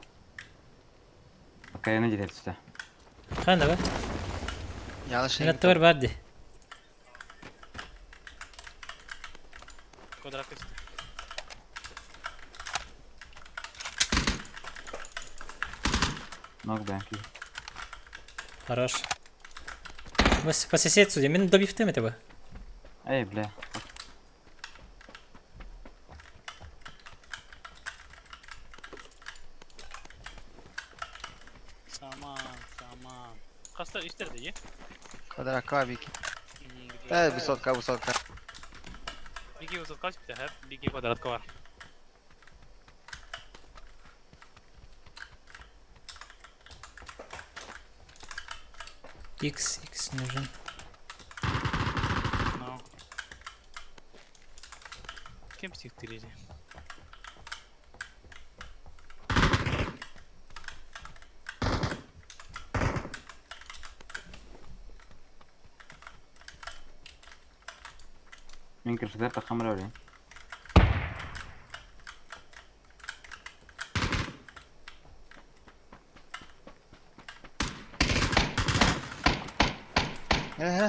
Кайына жетер түсті. Ханна ба? Yanlış Мен аттыбар бар ди. Квадрат көстө. Ног бәнки. Хорош. По соседству, мен добив тем этого. Эй, бля. Саман, саман. Хаста истер дии. Квадрат var bir. Evet bu sotka bu sotka. Бики высотка сүптэ, хэп, бики квадратка бар. X, X нужен. No. Кем психтиризи? Мен кіршілер таққан бір өлейін. He he.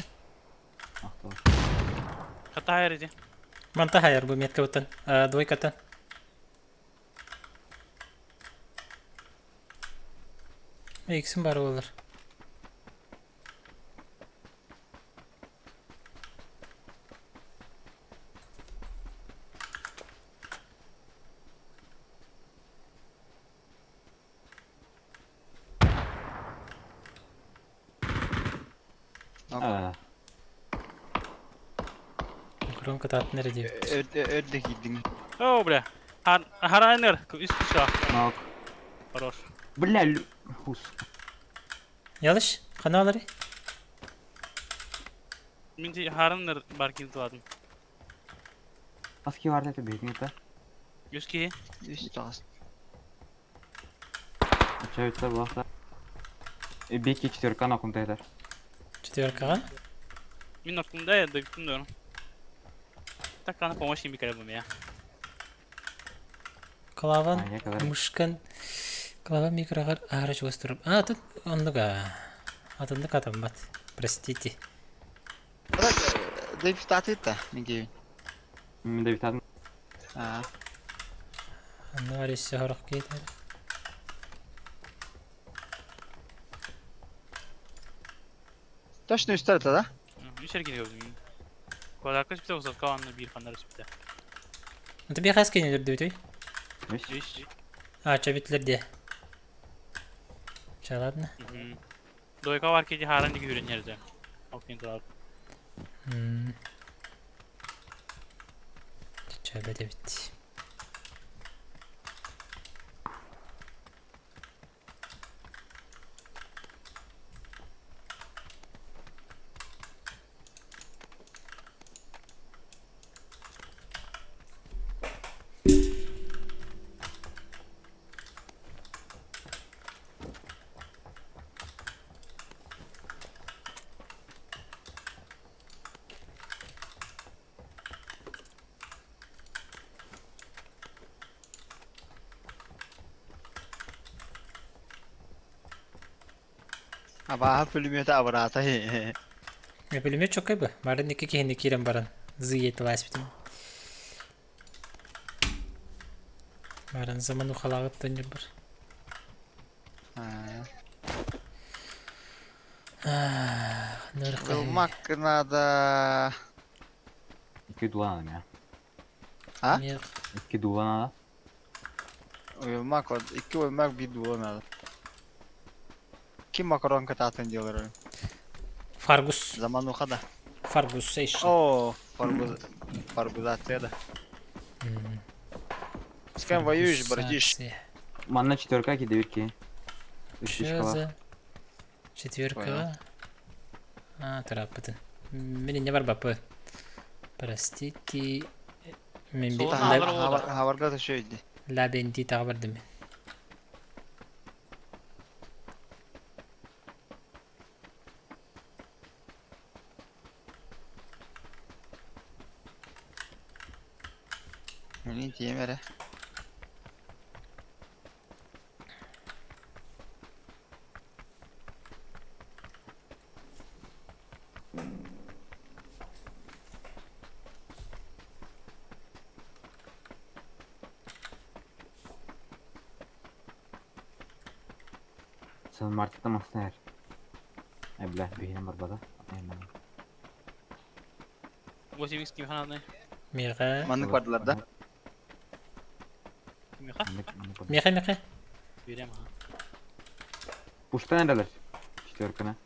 Ақтау. Хата хайр Манта хайр бу метка бутан. Двойкатан. X'im бар олар. А, Громко татын нере Ördek gittin. О, бля. Хар харайнер, үс киша. Ног. Хорош. Бля, лю... Хус. Ялыш, каналары. Мен де хараннер бар кинтладым. Аски бар деді бетің ета. Үс ки. Üst ağız. Ача өтті бұлақта. Беки четверка нокунта етер. Четверкаға. Мен ноктумда я добиптим дөрм. Так кана помощь им бикere бу я. Клаван, А, я говорю. мышкан. Клава микрогар арыч өстүрүп. А, тут оннуга. Атындык атамбат. Простите. Bırak David atayım da. Ne gibi? Мен де бітадым. Ha. Анны арыш хорох кетер. Точно üst tarafta da. Үс эрген gördüm. Квадратка сүптэ высотка анны бир ханнар сүптэ. Это бихас кенелер дөйтэй. Үш. Үс. А, чабитлер де. Ча, ладно. Дойка бар ки харан диги хүрен жерде. Окин турар. Чабе де бит. Aba пулемета абрата. Я пулемет чокай бы. Марын екі кехіне кирен баран. Зы етілас бітім. Марын заман ухалағып төнер бар. Вылмак надо. Екі дулан адам я. А? Екі дулан адам. Uyumak var. İki uyumak bir duvar надо. Kim makaron katatın diyorlar öyle. Фаргус. Zaman o kadar. Фаргус сейшн. Oo, фарбуз фарбузация да. С кем воюешь, братиш? Манна четверка ки девятки. Үш Что бар. за четверка? А, тараппытын. Мен не бар бапы. Простите. Мен Сол би Хабар- Хабарга төшөйдү. ла бенди тағы бардым мен. Мени тиемере. Сан Мартита массына эр. Ай бля, биһинэн барбата. 8 ким хананы? Миэхэ. Маннык бардылар да? Кимиэхэ? Миэхэ, миэхэ. Бириэм аха. Пуштан эрэлэр. Четверканы.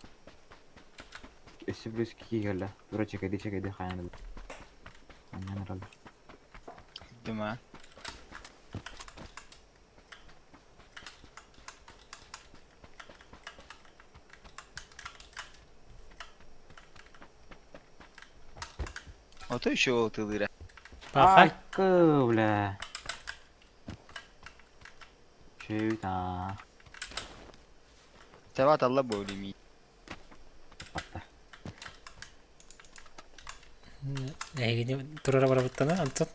Өссө плюс кии кэллэ. Тура чекэди чекэди хайан Аннан эрэлэр. Дума. Ото еще ол тылыра. Паха. Айкы, бля. Чөйт аа. Табат алла боулими. Атта. Эһигини турара барабыттана Антон.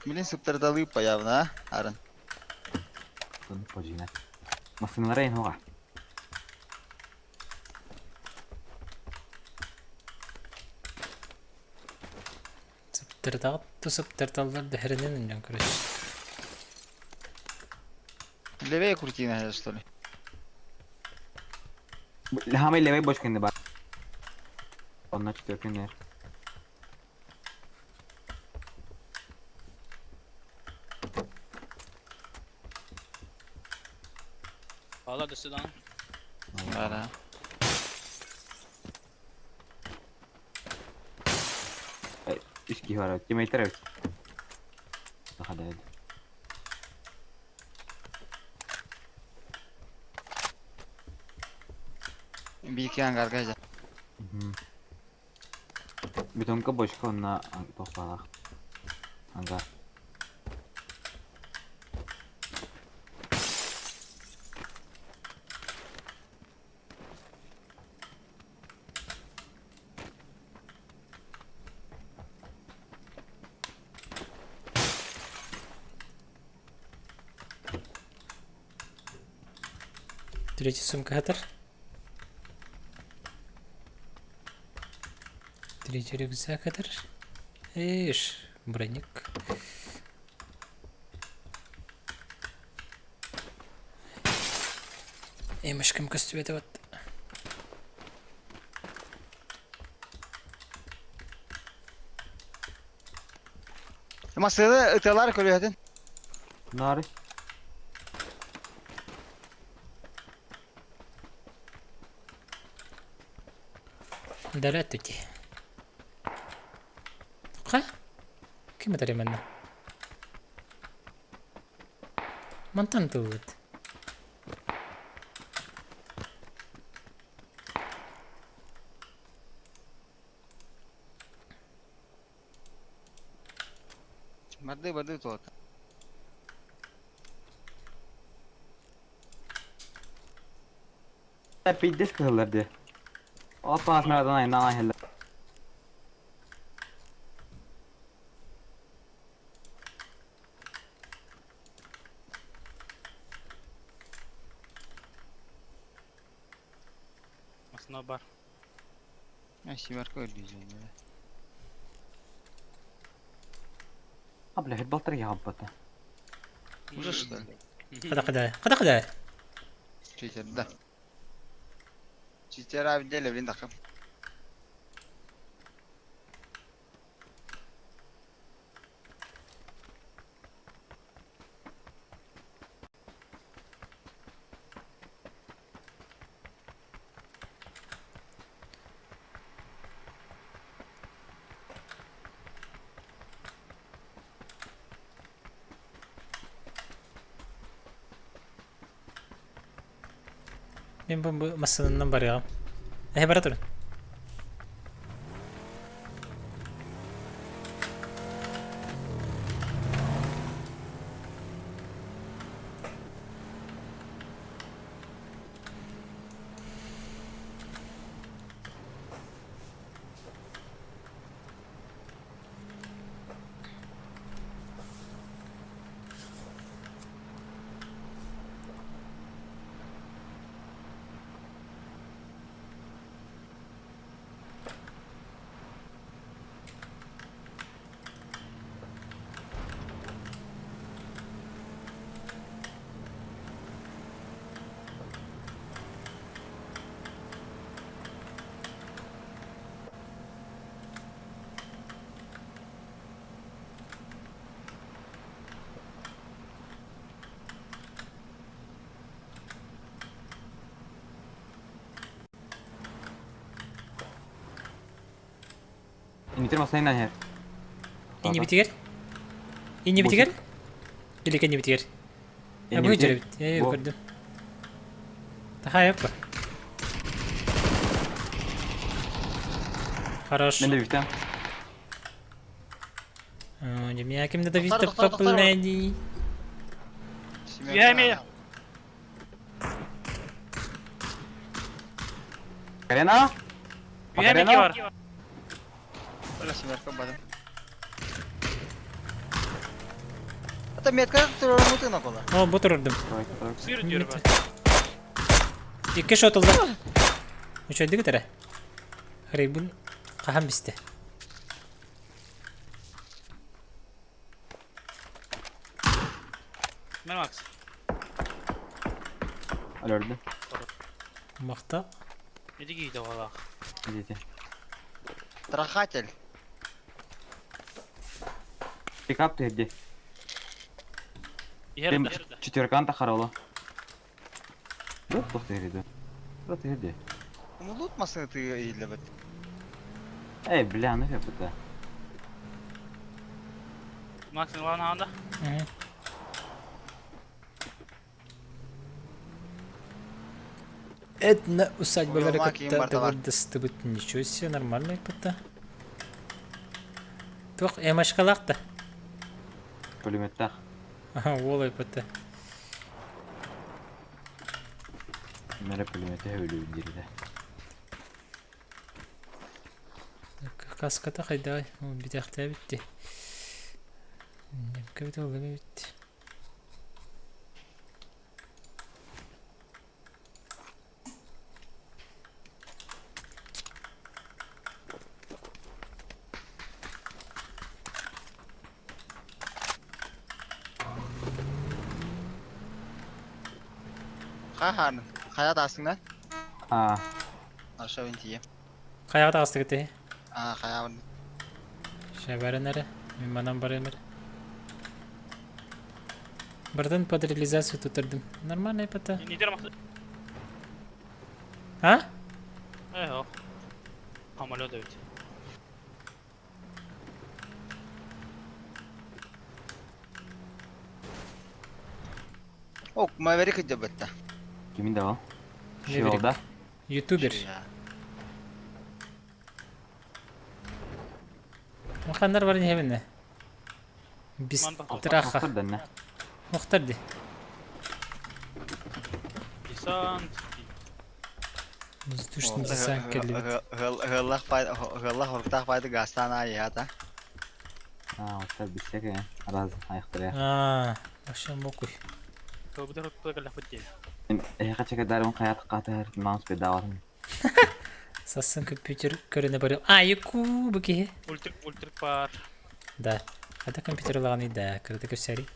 Блин, сыптардалыы появна, арын. Тун пожина. Массыналара ин хоға. Сыптырдаҕыт сыптырдаллар дэһэринэн ынньан көрөс. Левее крутина, что ли? Хамай левей бочканды бар. Онна четверканы эр. Балар да сюда. Бара. Үс киһи бар. Тимейтер эбит. Сахада эд. Бики ангарга жа. Бетонка бочка онна тохпалах. Ангар. Третий сумка хатар. Третий рюкзак хатар. Ишь, броник. Эмышкам көстүбэтэ вот. Масыны ыталар көрүһэтин. Нары. Далее түти. Ха? Ким это ременно? Мантан тылыт. Барды барды туот. Пиздец кыһыллар дии. Опа, асмарадан айынан айыллар. Масына бар. Ай, сибарка өлдү. А, бля, балтар яббата. Уже что ли? Када када. Када када. Читер, да. Читер abi деле блин такым. Мен бу массанынан барыам. Эһэ бара турун. Дмитрий массыына иһэр. Иннибитигэр? Иннибитигэр? Или кэннибитигэр? Бу дьэрэбит. Ээ, көрдүм. Тахайаппа. Хорош. Мен да бүтәм. Меня кем да вита попылнайди. Я имею. Карена? Я имею бар. Оля семерка бадым. Это метка турармутына кола. О, бу турурдум. Сыр диyor ben. Икки шотулда. Үчөйдүк этере. Хрейбун хаһан бисте. Мен Макс. Алөрдү. Махта. Эти кийде вала. Идите. Трахатель. Пикап терди. Иһэр Четверкан тахарала. Yok terdi. Yok terdi. Лут машины ты илебет. Эй, бля, ну это. Макс ладно анда. Этно усадьбалары Уйулма кийин кытта барда бар. тыбырдыстыбыт. Ничего себе, нормально кытта. Туох эмашкалаах да. Пулеметтах. Ага, уол айпатта. Мере пулеметте өлүү дирде. Каската хайдай. Битяхтаа битти. Немке бит ол бит. Хахан. Хая тасыңда? А, Аша винтие. Хайаға тағысты кетті. А, хая вин. Шәбәрін әрі. Мен манан барайым әрі. Бірден под реализацию тутырдым. Нормально ипата. Не дер Макс. А? Э, ох. Самолет ведь. Ок, Маверик дебетте. кимин да ол? Мэверик. Шиолда. Ютубер. Махандар бар не хебіне. Бистраха. Мохтар Мохтар ди. Десант. Воздушный десант келбит. Гыллах пай, гыллах хорктах пайды гастан ай ята. А, оттар бисек раз аяктыря. А, вообще мокуй. Көбүтөр өттө кэллэх бит. Эхе чекедарым хаят катар маус бедаватын. Сасын компьютер көріне барып. А, яку буки. Ультр ультр пар. Да. Это компьютер лаганы да, когда көсәри.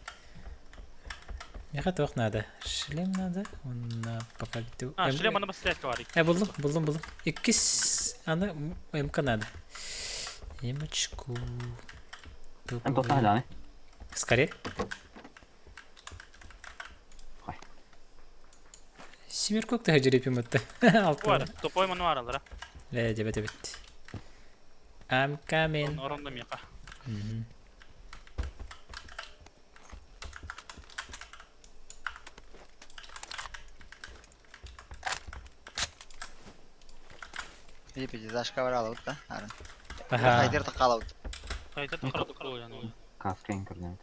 Меха тоқ надо. Шлем надо. Он пока биту. А, шлем аны басстрять бар. Э, булдум, булдум, булдум. Иккис аны МК надо. Емочку. Эн тоқтан жаны. Скорее. Хай. Семеркок та жерепим атты. Бар, топой маны бар алара. Ле, дебет, дебет. I'm coming. Оронда мека. Мгм. Bir пятизашка бар алып да. Арын. Аха. Хайдер тақалып. Кайта тахара тукку яны. Каска интернет.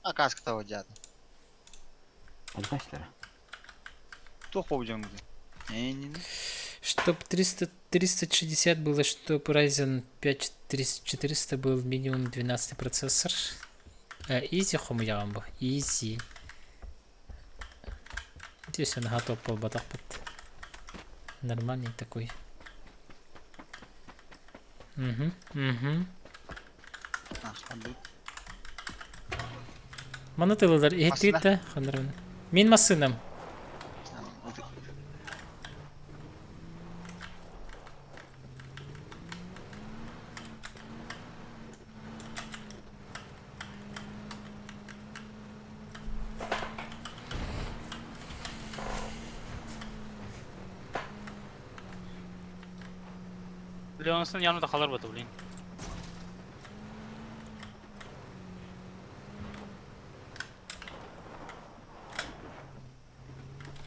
А каска того жады. Альбашлар. Тух боп жоңгу. Эйнин. Чтоб 300, 360 было, чтоб Ryzen 5 3400 был минимум 12 процессор. Easy хомуяган бу. Easy. Здесь он готов был батах под. Нормальный такой. Угу, угу. Маны тылылар Машина. иһиттигит хандарбын. Мин массыным. Леонсон явно да халар бата, блин.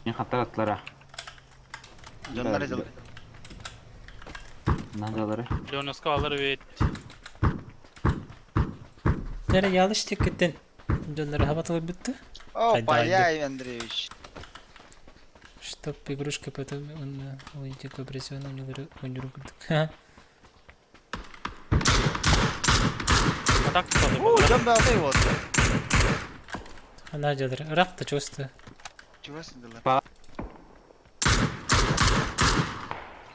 Мен хаттар аттылара. Дьоннор дьыл. Надалары. Леоноска алар бит. Нere ялыш теккеттен дьоннору хабатылыр бүтті. Опа, я Андреевич. Чтоб игрушка потом он уйти компрессионный ойнуру курдук. А так Уу, дьон бәҕэ вот. Она дьадыр. Ырах та чувствую. Чего сидела?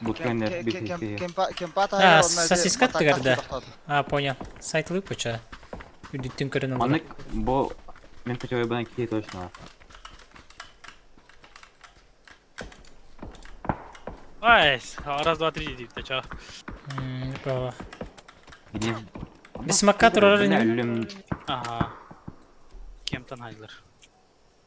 Бутканнер бит А, сосиска тыгар да. А, понял. Сайт выпуча. Үрдүттүн көрөн олорор. Маннык бу мен путевой киһи точно. Ай, раз, два, три, дип, ча. Баба. Гне. Бисмакка турар Бля, ини. үлүм. Ага. Кемтан хайдылар.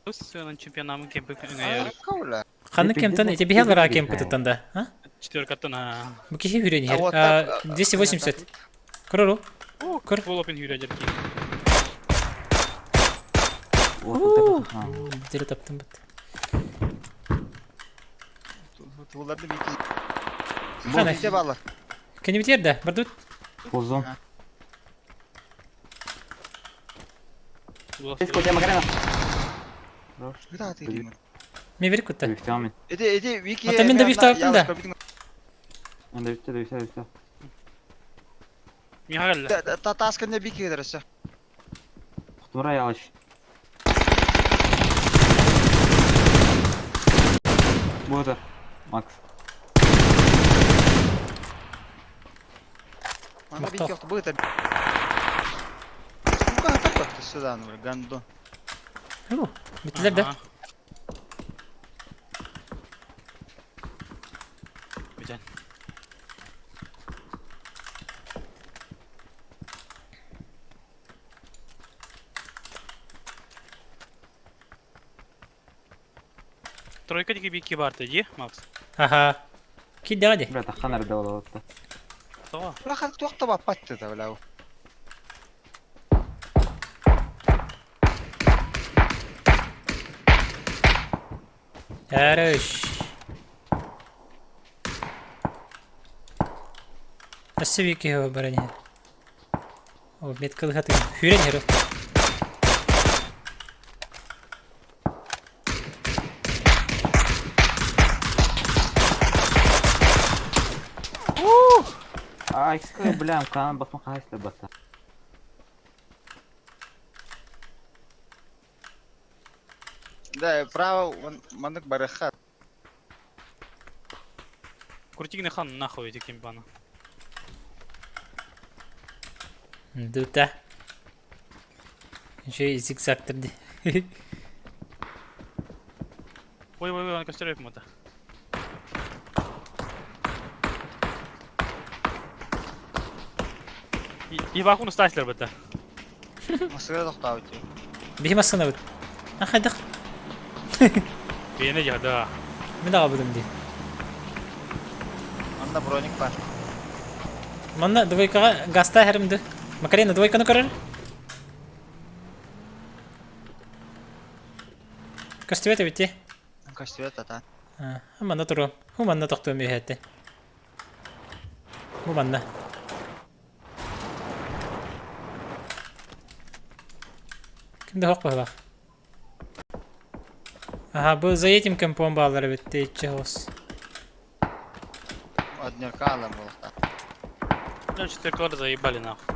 Ус, чемпионамын кемпи үңәйер. Ханны кемтан эти бихеллара кемпи тутанда, а? Четверкаттан, а. Бу киһи хүрен иһэр. 280. Көрөру. Көр. Волопин хүрәдер ки. Дире таптым бит. Туларды бики. Хана. Бу балар. Кени битер да, бардут. Кузон. Сколько Макарена? Куда ты деймин? Мен берип кутта. Мен. Эти эти вики. Ата мен да биф таптым да. Анда битте, битте, битте. Михаил. Татасканда бики дересе. Кутура ялыш. Буду. Макс. Анда бики бу это. Ну как так сюда, ну, гандон. Биттилер да. Бүтән. Тройка диги бики бар ди, Макс. Аха. Ки дади. Бля, тахан арда болот. Това. Бля, хат туақта баппатты да, бля. Хорош. Өссө бики барани. О, меткалы хаты. Хүрен херу. Ай, бля, кан басма кайсы бата. Да, право, мандык барыха. Крутигны хан нахуй эти кемпана. Дута. Еще и зигзаг трди. Ой, ой, ой, он костереп мата. И вакуум стаслер бата. Масыгы тоқтау ти. Бихи масына бит. Ахайдах. Бене да. Мен ага будем ди. Анда броник бар. Манна двойкага гаста херимди. Макарена двойканы көрөр. Костюмет бити. Костюмет ата. Манна туру. Ху манна токту мехетти. Бу манна. Кимде хок бах. Ага, бу за этим компом баллары битти ичи хос. Однерка алам болта. Ну, четверкалар заебали нахуй.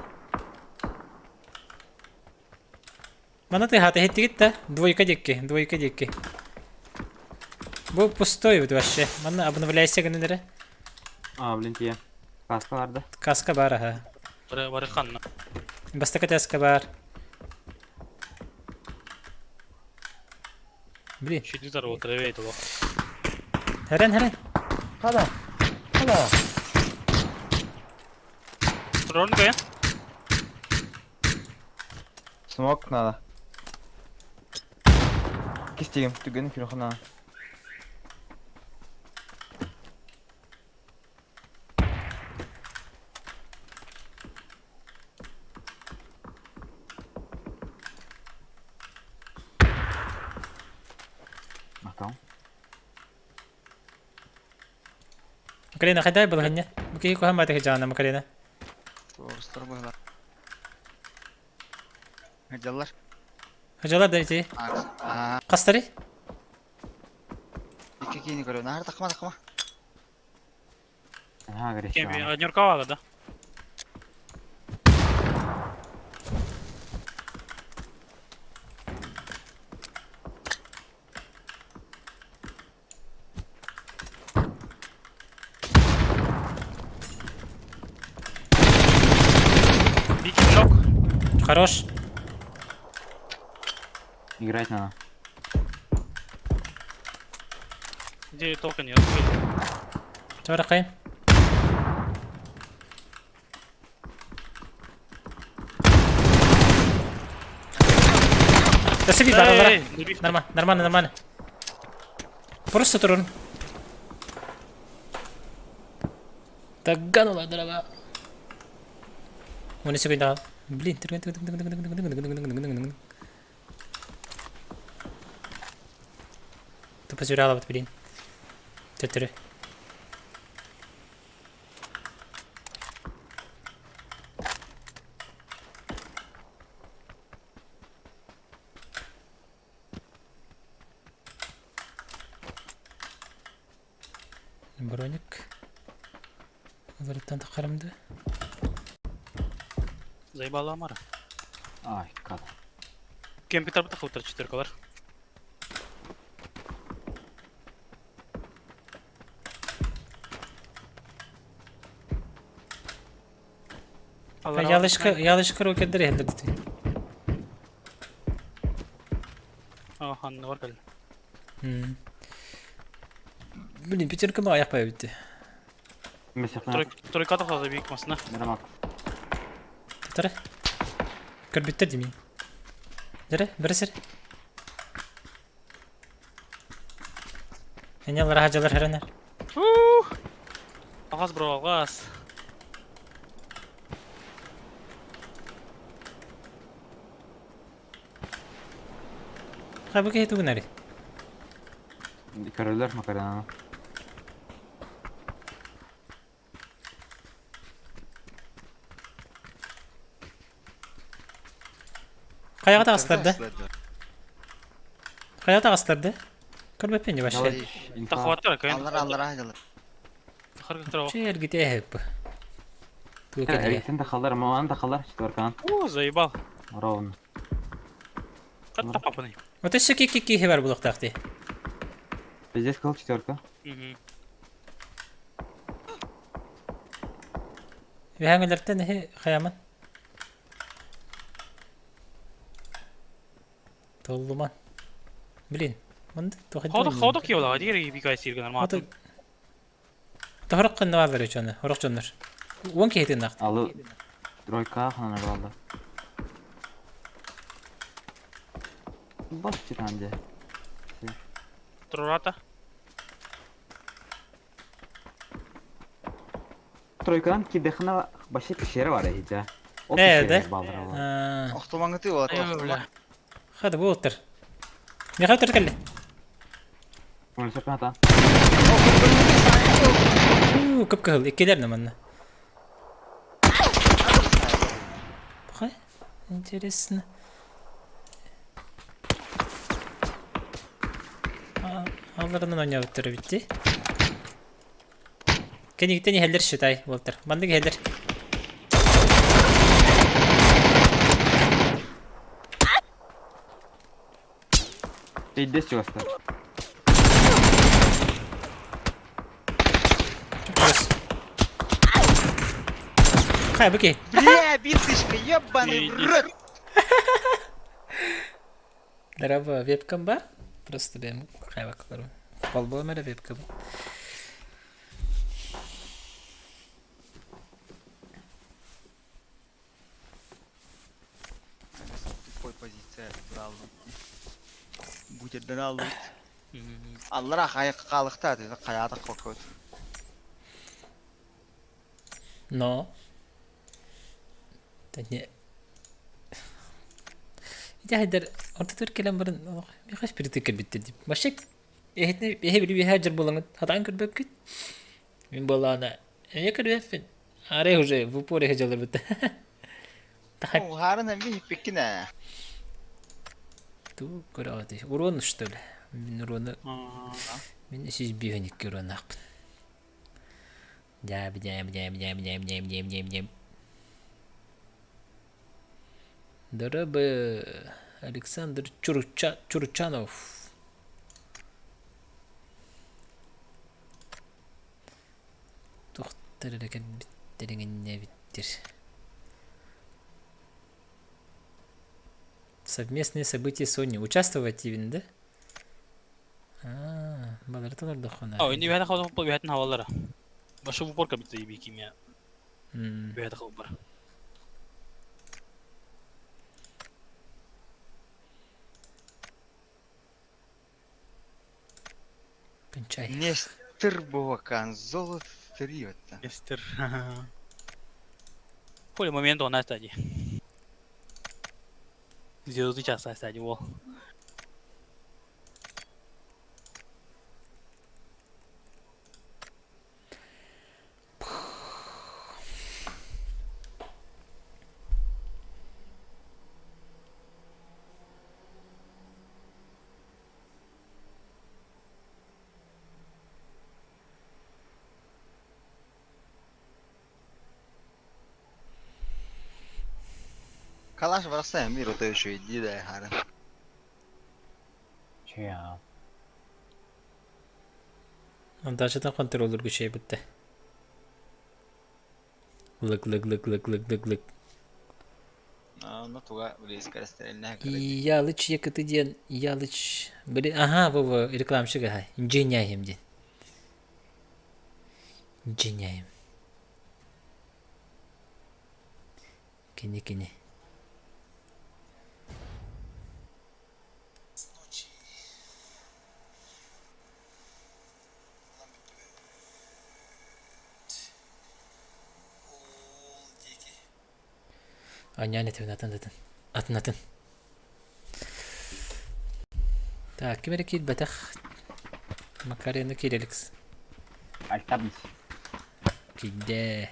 Мана ты хата хеттигит да? Двойка дикки, двойка дикки. Бу пустой бит вообще. Мана обновляйся гыннere. А, блин, тие. Каска барды. Каска бар аха. Бары бары хан. Бастака таска бар. Блин, Щиты здорово, траве этого. Херен, херен. Хада. Хада. Тронка, Смок надо. Кистигим, түгін күрхана. Макарена хайдай балаһынньа. Бу киһи куһаан баатыгы дьаана Макарена. Туорустар быһылар. Дьаллар. Хажалар да ити. Аа. Хастары? Икки киини көрө. Наар тахма тахма. Ага, говорит. Кем Нюркова да? Бики нок. Хорош. Играть надо. Где толка нет. Чаракай. Да себе бар, Нормально, нормально, нормально. Просто турун. Таганула дрова. Он себе дал. Блин, Тупо зюряла вот, блин. Төттөрү. Броник. Уларыттан таххарымды. Заебала Амара. Ай, как. Кемпитер бутах утыр четыркалар. Ялышка, ялышка рокердер иһэллэр дии. Ханныгар кэллэ. Блин, пятерка аяқ бітті. Тройка тахсада бик масына. Нормак. Татары. Көрбүттер демейін. Дәрі, бірісір. Энялар хажалар хәрәнер. Алгаз бро, алгаз. Ха, бу киһи тугунари. Көрөлөр Макарена. Хайаҕа таҕыстарды? Хайаҕа таҕыстарды? Көрбөппүн вообще. Тахваттар кайын. Аллар аллар аллар. Тахар Чергите хеп. Эриксен тахалар, маман тахалар, четверкан. О, заебал. Ровно. Катта папаны. Вот өссө ки ки ки бар булуктаахты. Здесь сказал четверка. Угу. Вэхаңылартан хе хаяман. Толлуман. Блин, мында тоход. Ходу ходу киола, дигер бикай сирген нормально. Тохорок кынны бар үчөне, хорок жоннор. Уон киһитин нахт. Алы тройка ханар алды. Бас титанде. Трурата. Тройкадан кидехна башы пещера бар эхиджа. Ол Э, пещера да? балдыр алар. Охтумаңыты болады. Хады бу оттар. Михаил төркелли. Оны сөпен ата. Көп кыһыл, иккилер наманна. Пахай. Интересно. Алларынан ойнабыттар битти. Кенигиттен иһэллэр считай, Уолтер. Маннык иһэллэр. Пейдес чугаста. Чугас. Хай, быки. Бля, битышка, ебаный в рот! Дорого, вебкам бар? Просто бэм хай бакаларым. Холбоом эрэ вебкам. Тупой позиция алdım. Bu yerden aldım. Аллара хайы қалықта dedi, қаядық қокөт. Но. Да не. Ити хайдар ортотур кэлэн баран михас бирити кэлбиттэр дип. Вообще эһитне эһэ били биһэ жыр булаңыт хатаан көрбөккүт. Мин буоллаҕына эмиэ көрүөхпүн. Арай уже в упоре сылдьалларбыт. Уһаарын эмиэ иһиппиккин ээ. Туу көрөҕүтүй? Урон что ли? Мин урону мин 352 уроннаахпын. Дьээб дьээб дьээб дьээб дьээб дьээб дьээб дьээб дьээб. Дорабы Александр Чуруча Чуручанов. Туохтар эрэ кэлбиттэр эҥиннээбиттэр. Совместные события Sony. Участвовать диибин да? Аа, балары толордоххуна. О, инни үһэтэ хабар үһэтин хабаллара. Башы в упор кабита иби кимия. Үһэтэ хабар. Кончай. Нестер Бовакан, золото три это. Нестер. Хули момент он стадии. Звезды часа стадии, во. Калаш барахсан эмиэ рота үчүгэйдии да хаарын. Чэ Дачатан контроллурга үчүгэй бүттэ. Лык лык лык лык лык лык лык. Онно туга близко расстреляна Ялыч якыты диэн Ялыч били аха во рекламщик аха Инженяем диэн. Инженяем. Кини кини. Анньаан этибин атын атын. Атын атын. Так, ким эрэ киирбэтэх. Макарена киирэликс. Альтабис. Киирдэ.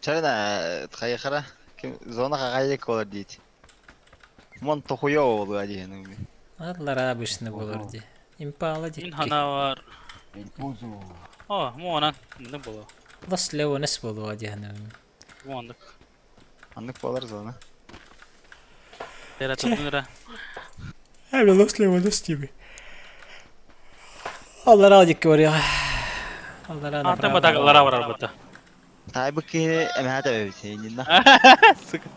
Чарына хайыхара ким зона хагайык болар дейт. Мон тохуя болуа диэн. Атлара обычно болар ди. Импала Мин дикки. хана бар. El Pozo. О, муонан. Мындык боло. Лос Леонес болуа диэн. Муондук. Аннык болар зона. Тера тутунра. Эбе Лос Леонес диби. Аллара дикки бар я. Аллара Ата батагалара барар бата. Таайбык киһи эмэһэ тэбэбит иннинна. Сука.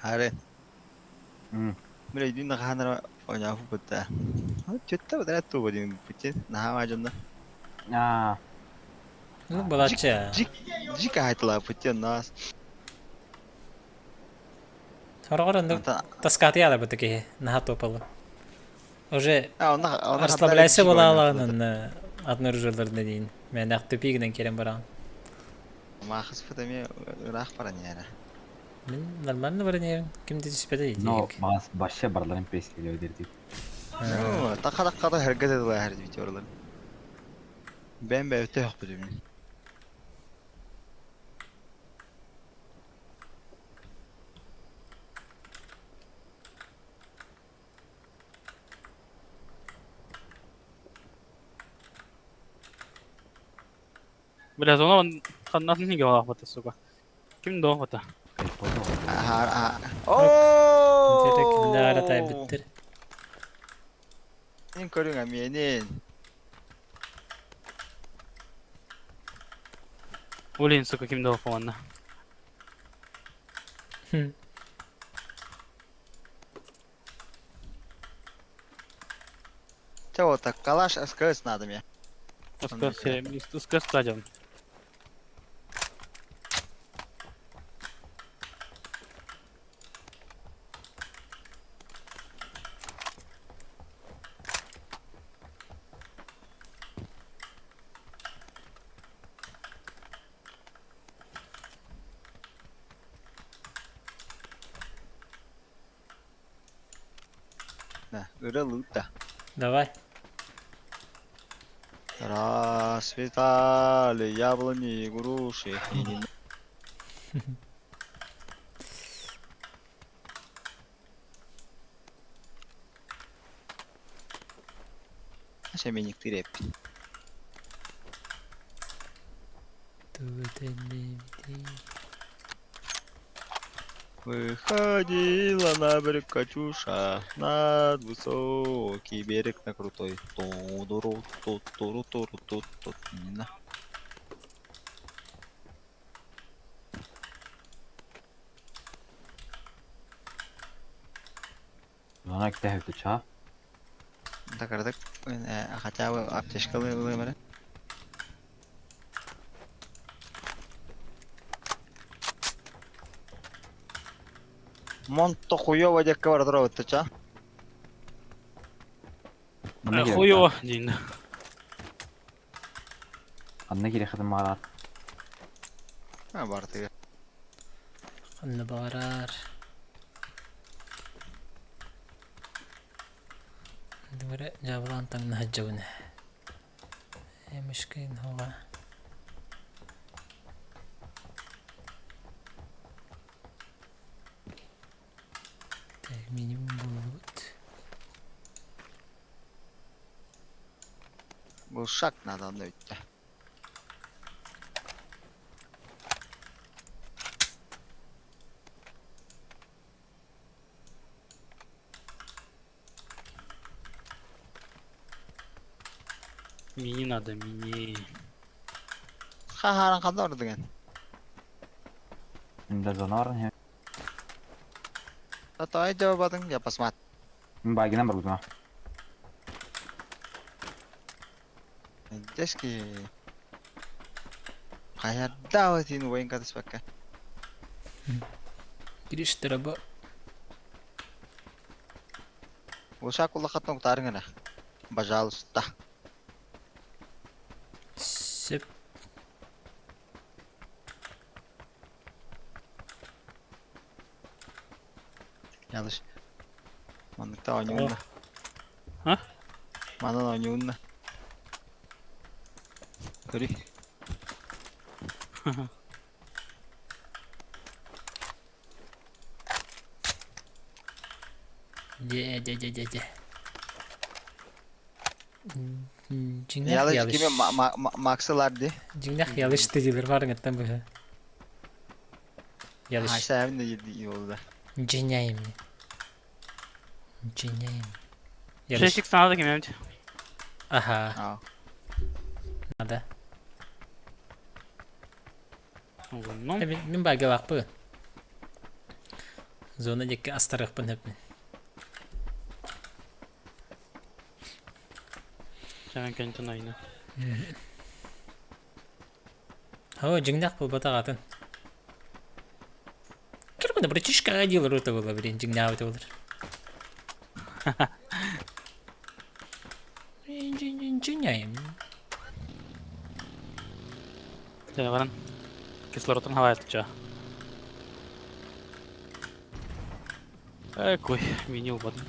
Хары. Мин өйдүүн нахаанара оñаафу бутта. Чөттө бутара туу бодин путин нахаа жонна. Аа. Ну, балачча. Жик жик айтла путин нас. Хороҕор оннук таскаатыйаалар бу киһи наһаа туопалы. Уже А онна онна расслабляйся буолаалаҕын обнаружалларына диин. Мээнэх тупигынан киирэн бараҕын. Маахыс фотоме ыраах баран яра. Мин нормально баран иһэбин. Ким да түспэтэ Но дии. маас баша барларын пресс дирдик. Ну, тақа таққа хэргэ дылы хэр видеолар. Бэм бэвте хоппутум. Бля, зона ханнатын неге балах сука. Ким до бата. El Pozo. Аа. Дere киллаара Оо. тайбыттыр. Ин көрүң аменин. Блин, сука, ким до фонна. Чэ вот так, калаш СКС надо мне. СКС, СКС стадион. Да, ыры лыта. Давай. Расцветали яблони и груши. И не Семейник ты реп. Выходила на берег Катюша, над высокий берег на крутой. Ту-дуру, ту-туру, туру, ту-ту. На. Зона китэһэ чаа. Так, так, хотя бы аптечка выбрали. Монто хуёво декка бар тура ча. Хуёво диин. Анна кире хатым маарар. А бартыга. Ханна баарар. Дыбары дьаабылаан таҥна сылдьабын ээ мышкин уоҕа Так минимум буолбут. Был шаг надо онно бүттэ. Мини надо, мини. Хаһааран ханна ордуган? Инде зона бар не. Татай жабадың, я посмотрю. Мин байгынан бар бутума. Дески. Хайардаава тин уйын катыспакка. Гриш тараба. Ушак улахаттан кутаарыҥ Пожалуйста. Сөп. Ялыш. Манныкта оонньуунна. А? Манан оонньуунна. Көрүй. Дьэ дьэ дьэ дьэ дьэ. Дьиҥнээх Ялыш ялыш. кими Максылар ди. Дьиҥнээх ялыш диилэр баарыҥыттан быһа. Ялыш. Айса эбин да oldu. Дьиняем. Дьиняем. Ялыш. 6x надо ким Ага, Аа. надо. Ну, Мин баарга Зона диэки астарыахпын сөп Сэмэн кэнтэн айна. Оо, дьиҥнээх буолбатах атын. Кирбана братишка дииллэр это было, блин, дьиҥнээбит буолар. Дьиняем. Дьэ баран кислородун хаваятча. Экой, мини убадым.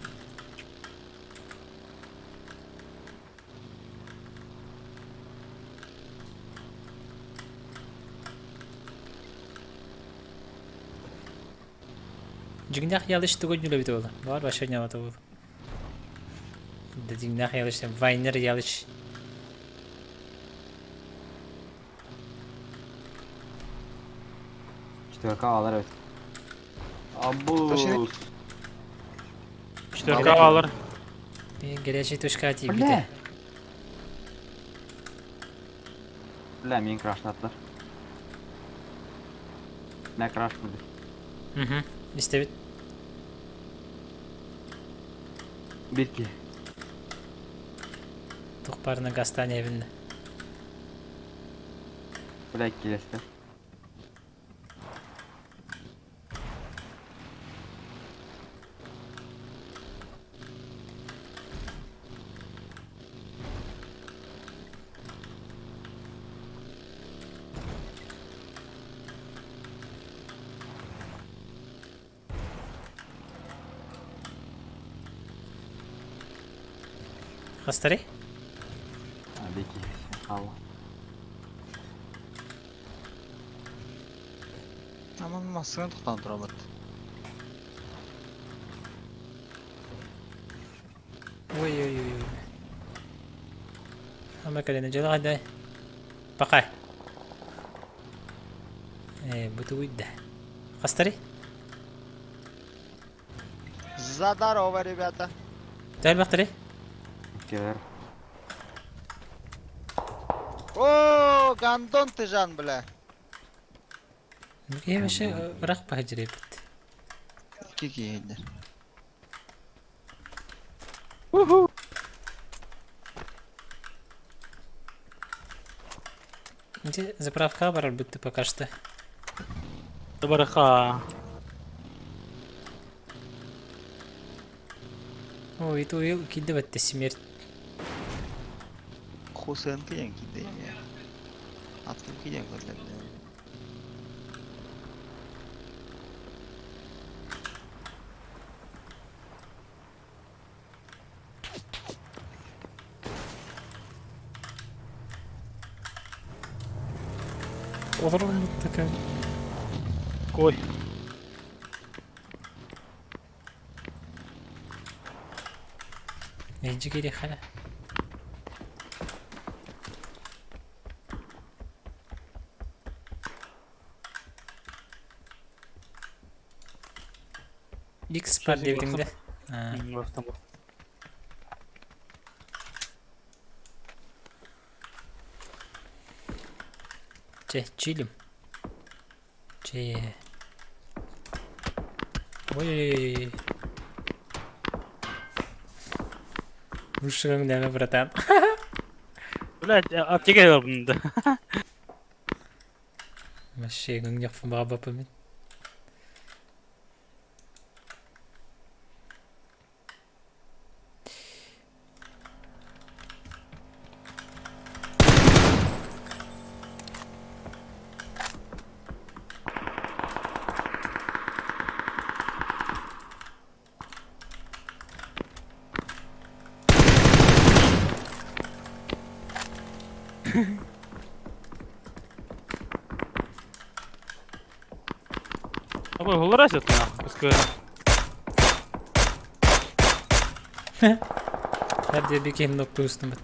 Дьиҥнээх ялыш тугу үлэбит буолла. Баар вообще не буолла. Да дьиҥнээх ялыш, Вайнер ялыш. Четверка алар evet. Абу. Четверка алар. Горячий точка Бля. тиийбитэ. Бля, мин крашлаттар. Мэ краш будет. Угу. Истэбит. Бирки. Туох баарына газтаан иһэбин. Бля, килэстэ. Хастарый? Бики, хаалла. Аман массыына тохтоон турабыт. Ой-ой-ой. Ама кэлэн дьыла хайдай. Пока. Э, бу тугуйда. Хастарый? Здорово, ребята. Тэлбэхтэри? Кэлэр. О, гандон ты, Жан, бля. Я вообще ыраах баһыдьырыйбыт. Икки киһилэр. Ити заправкаҕа барарбыт пока что. Барыха. Ой, это уил кидывать-то смерть. Хусенки диэн киирдэ эмиэ. Аттым киирэн көрдө. Олорон такая. Кой. Иджи кириэххэ X бар диэбитиҥ да? Чэ, чилим. Чэ. Ой-ой-ой. Высшего мдэмэ, братан. Блядь, аптека ылбын да. Вообще, көҥньөхпүн баҕарбаппын мин. Абы холлара сытна. Пускай. Her diye bir kendi nokta üstüme.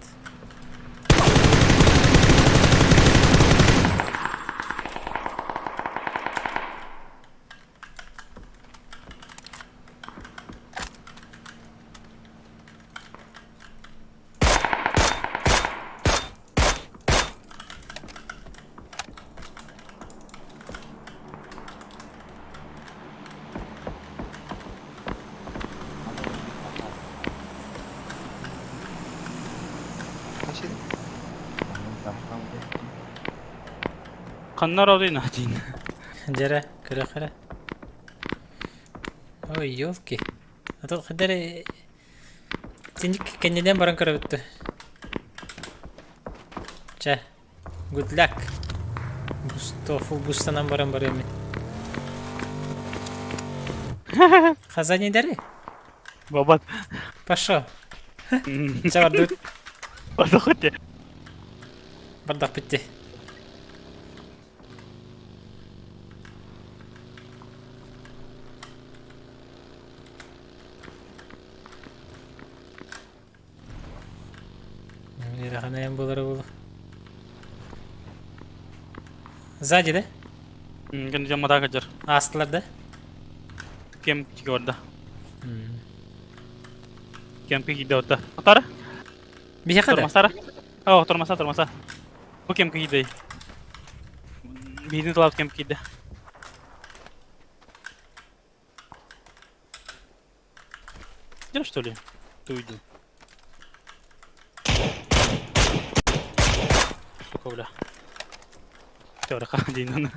Ханна орой наадин. Дьэрэ, көрө-көрө. Ой, елки. А то хадары Тинник кэннинэн баран көрөбүт. Чэ, good luck. Бусто, фул бустанан баран барыам мин. Хазанидары? Бабат. Пошел. Чэ, бардыбыт. Бардах Бардах битти. Ыараханайан буолара буолуо. Сзади, да? Кэннитэн матаа кырдьар. Аастылар да? Кем тиги барда. Кемки киирдэ барда. Атара? Биһиэхэ да? Тормозтара? Оо, тормоза, тормоза. Бу кем киирдэй? Биһигини тылаабыт кем киирдэ. Где что ли? Ты уйди. Сука, бля. Теория диин.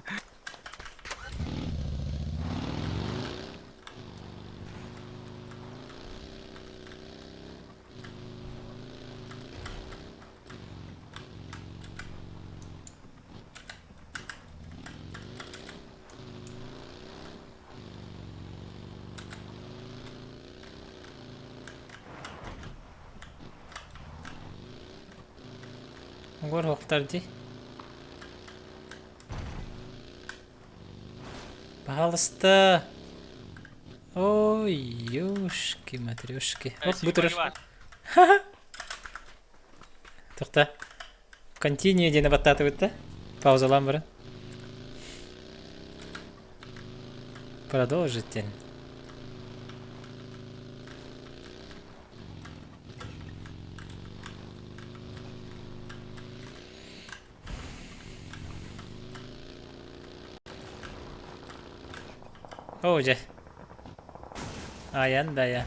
Угар уохтар дии. Пожалуйста. Ой, ёшки матрешки. Вот бу турар. Тохта. Continue диэни баттаатыбыт да? Паузалаан баран. Продолжить диэн. Оо дьэ. Айан да айан.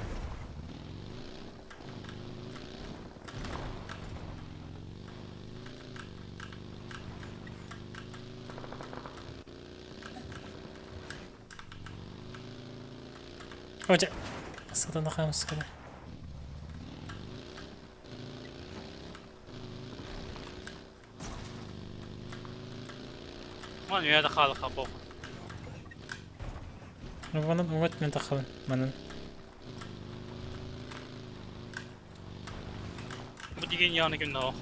Оо дьэ. Сатана хаамыскала. Ман үйэ да хаалыха бох. Манан уҥат мен таххабын. Манан. Бу деген яны ким да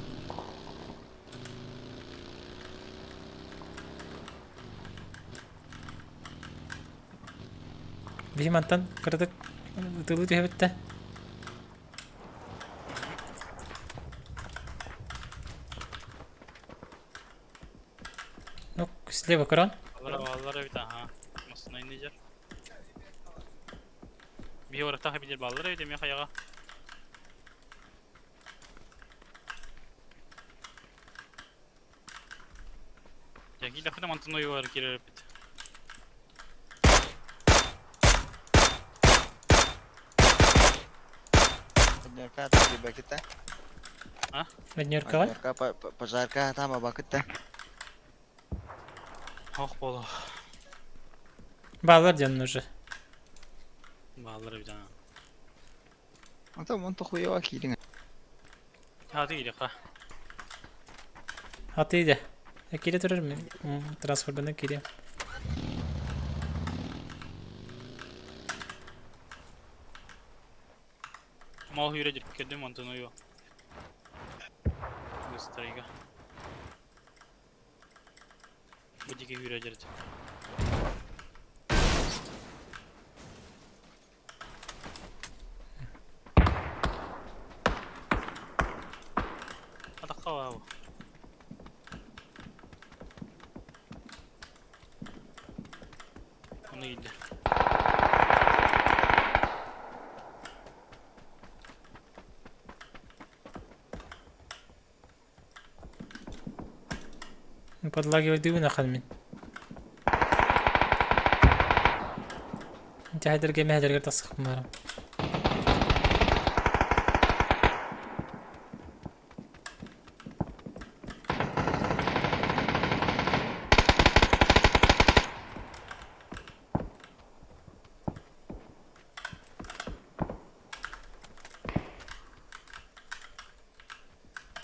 Биһи мантан кыратык ытылыы түһэбит да. Ну, слева кран. Баллар эбит аха. Массына иннижер. Биһи орахтаха билер баллар эбит эмиэ хайаҕа. Дьэ, мантан ойугар киирэр эбит. Однерка таки бакыта. А? Однеркаҕа? Однерка пожарка там бакыта. Ох боло. Баалар диэн уже. Баалар эбит аа. Ата мон тохуева киирин. Хаты киириэххэ. Аты иде. Кире турар мен транспортынан кириэм. Мал hüyre girip кирдим онтон ойуо. Быстрейга. Бу диэки hüyre дьэрит. Атахха баа Оны киирдэ. Подлагивайдыыбын ахан мин. Дьэһэдэргэ мэһэдэргэ тахсыахпын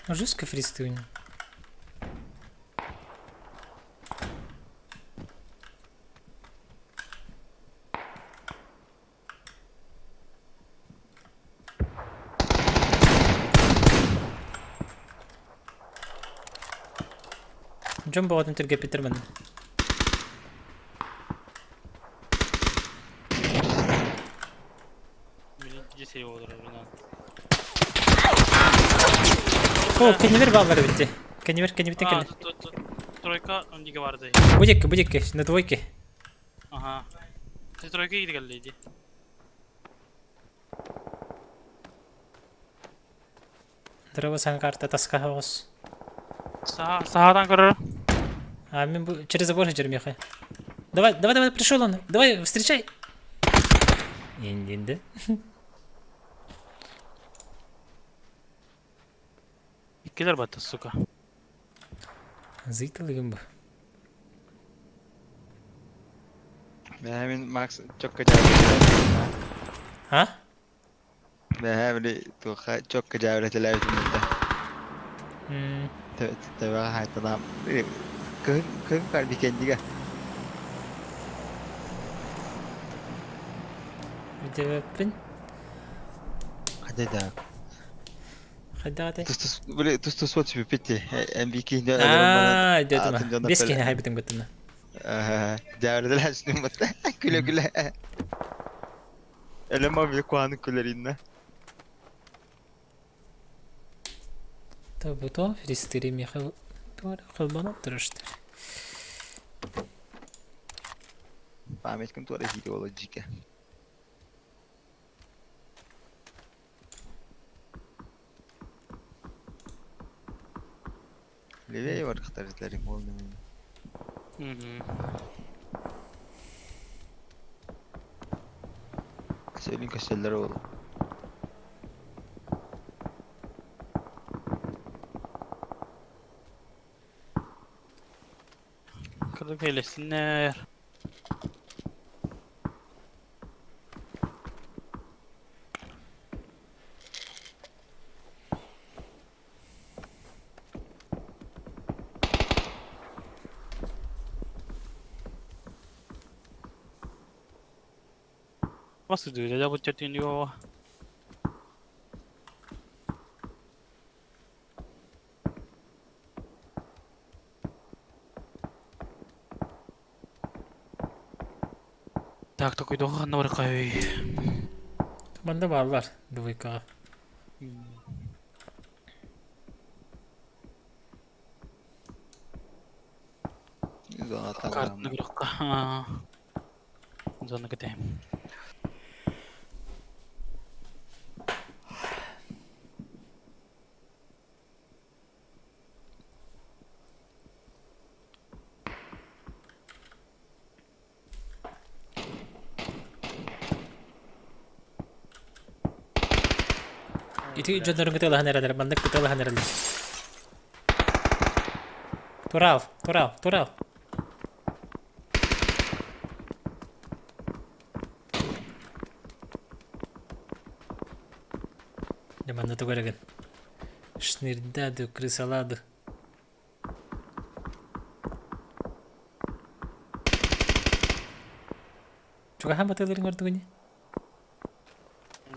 Жестко фристуйня. Дьон бөҕөтүн түргэппиттэр манна. О, кэннибэр бааллар эбит дии. Кэннибэр кэннибиттэн кэллэ. Тройка ондига барды. Бу диэки, бу диэки, на двойке. Ага. Ты тройка иди кэллэ иди. Дорога саҥа карта таска оҕус. Саха сахадан көрөр. А мен бу через забор сылдьар миэхэ. Давай, давай, давай, пришел он. Давай, встречай. Иннинде. Иккилэр батта, сука. Зыйтылыгын бу. Бэһэ мин Макс чокка дьаабылатылаабытым. А? Бэһэ били туохха чокка дьаабылатылаабытым да. М, Төбөҕө хаайталаам. Кыһын кыһын карбикендигэ. Өйдөөбөппүн. Хадэ да. Хайдах этэй? Тус били тус тус вот сүппүт MBK-ни өлөрөн баран Аа, өйдөөтүм. атын дьоннор Бес киһини хайбытын быттына. Дьаабылатылаан сүнүм батта. Күлэ-күлэ. Элем abi куаны күлэриннэ. То бу фристери миэхэ туора холбонон турар Памятькын туора иһиигэ буолар дьиикэ. Левее барыхтар этилэр буолла Мгм. Сөйлүн көстөллөр ол. Кырдык эйлэсиннэр. Nasıl duyulacak bu diyor. Так, такой доханна бар кай. Манда бааллар двойкаҕа. Зонаттан Картны бирокка. Зона кете. Ити дьоннорун кытылаһан эрэлэр, маннык кытылаһан эрэлэр. Турал, турал, турал. Дьэ манна тугу эрэгин? Шнырдаду, крысаладу. Чугаһаан батыыларын көрдүгүн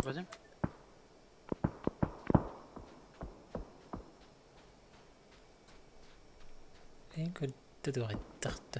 Базым. Эн көрдө дуоҕайдахта.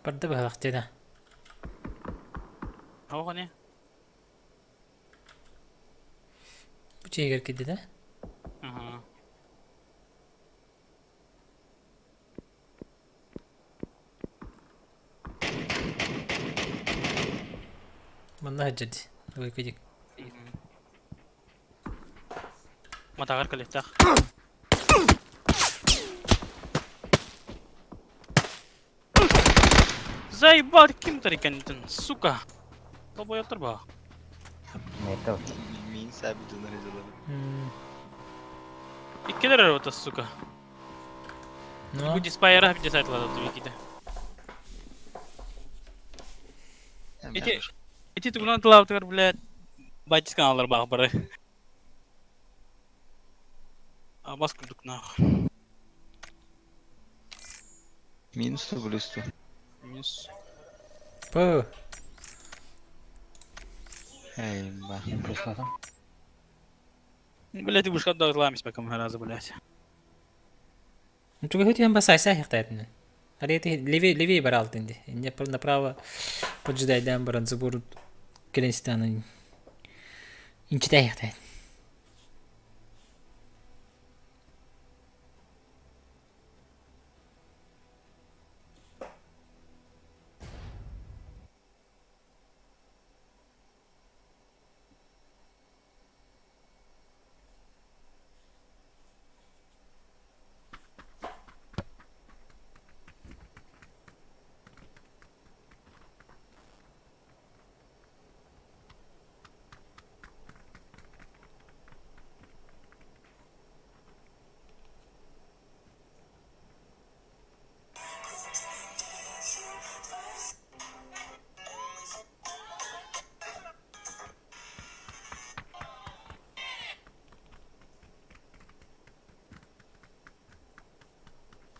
Барда быһалахтена. Оҕо не? Бу чэйгэр кирдэ да? Ага. Манна сылдьар дии. Двойка дик. Матагар кэлиэхтээх. Заебал ким тарикантын, сука. Тобой ба. Метал. Мин сәбитин резалар. Иккилер эрэ сука. Ну, Бу диспайра бите сайтлады туиките. Ити ити тугунан тылаабытыгар блядь байтис каналлар баах бары. Абас курдук нах. Минус ту плюс ту. Минус. Пу. Эйба. Импульслатым. Блять, вышка догламись пока мы раза, блять. Ну, чугас үтүөн басайса хехтаятын. Арети левее левее баралтын ди. Инне направо поджидайдан баран забор келенстанын инчите хехтаят.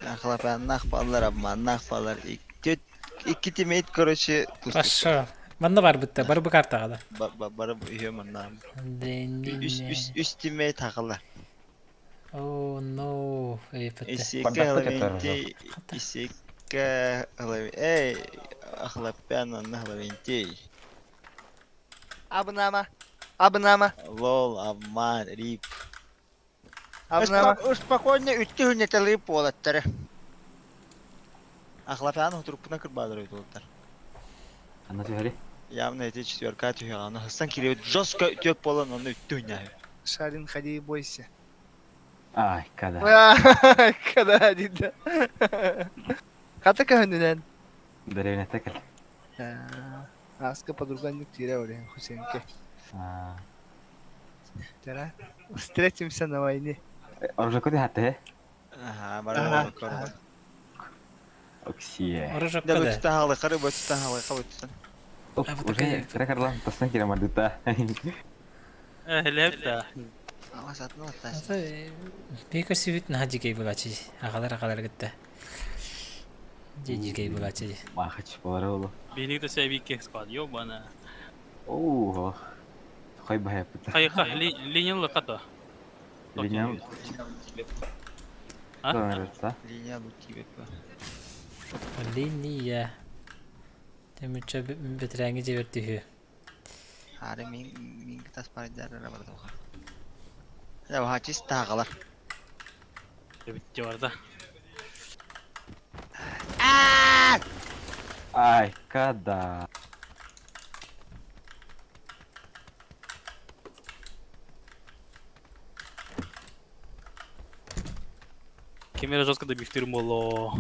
Ахлапаннах баллар, обманнах баллар. Икки тиммейт, короче, Хорошо. Манна бар бытта, бары бу картаҕа да. Бары үһү манна. Үс үс үс тиммейт хахалар. Oh no, эйпэтэ. Исикка Хлавенти, Исикка Хлавенти, эй, Ахлапян анна Хлавенти. Абынама. Абынама. Лол, обман, рип. Абынама. Спокойно үттү хүннетелип буолаттары. Ахлапян хутуруппуна кырбаадыр өйтүлүттэр. Анна түһэри. Явно эти четверка түһү, хасан кириэбит жестко үтүөк буолан онно үттү хүннэһи. Шарин, ходи и бойся. Ай, када. Когда дейді. Хата көһүнүнэн. Дэриэбинэттэ кэл. Аска подруга тире олен Хусенке. Тара. Встретимся на войне. Оружие куда хатты? Ага, бары бар. Оксия. Оружие Да куда? бөтүтэн халы, кары бөтүтэн халы, кары бөтүтэн. Уже кыра тасна кире мардыта. Э, да. Ала сатын аттас. Бейкер сүйүт наха дикей булачы. Агалар агалар гытта. Дикей булачы. Махач болар олу. Бейник да сәби склад, ёбана. Оо. Хай бая пыта. Хайха, линия лыката. Линия. А? Линия лути бе. Линия. Темүчө бетереңи жебер түһү. Хары мин мин тас параджар бар тоха. Я ва чиста хагалар. Битте барда. Ай, када. Кемера жестко добивтир боло.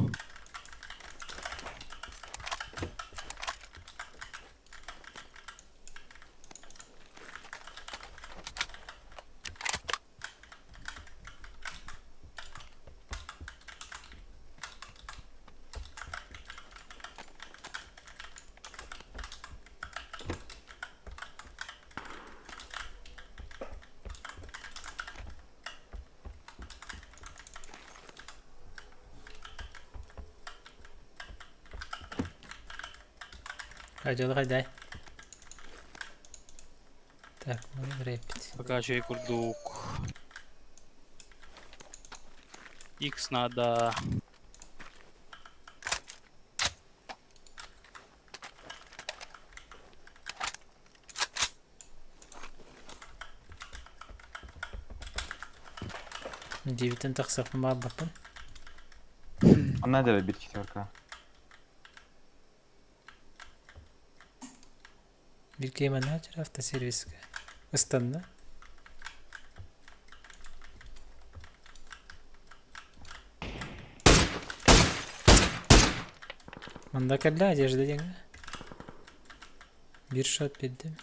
Хайдалы хайдай. Так, мы рэпить. Пока чей курдук. X надо. Девятен тахсах мабапын. Она делает бит четверка. Биркей менеджер автосервиске. Ыстанна. Манда кәллә одежда деңге. Бир шот бирдим.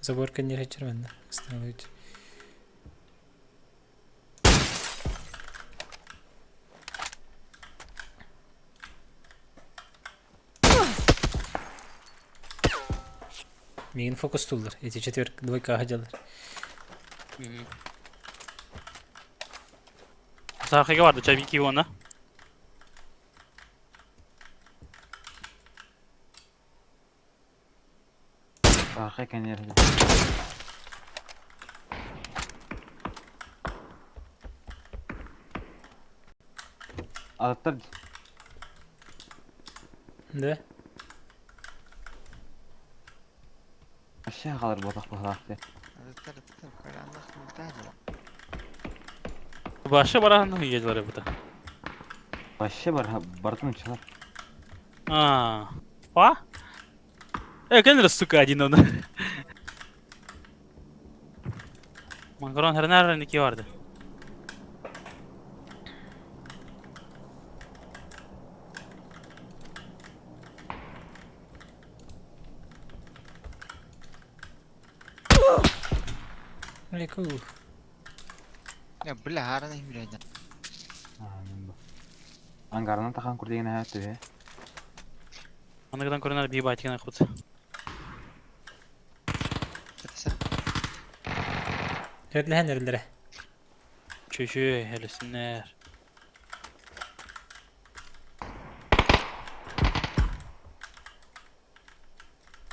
Забор кеннер хечер манда. Остановить. Мигин фокус тулдар. Эти четверг двойка хаджалар. Саахыга барды чайбики уонна. Саахай кэннигэр Аттар Да. Вообще хаалар буолтах быһалаах дии. Вообще бараһын ыйыдылар эбитэ. Вообще бар бартын учалар. А. А? Э, кенер, сука, один он. Макарон хернер ники барды. Леку. Я, бля, хараны химрядя. Ангарынан тахан курдеген һә төһе. Аныгыдан көрөнөр бии байтигин айкут. Өрлэһэн эрэллэрэ. Чөчү, элесиннер.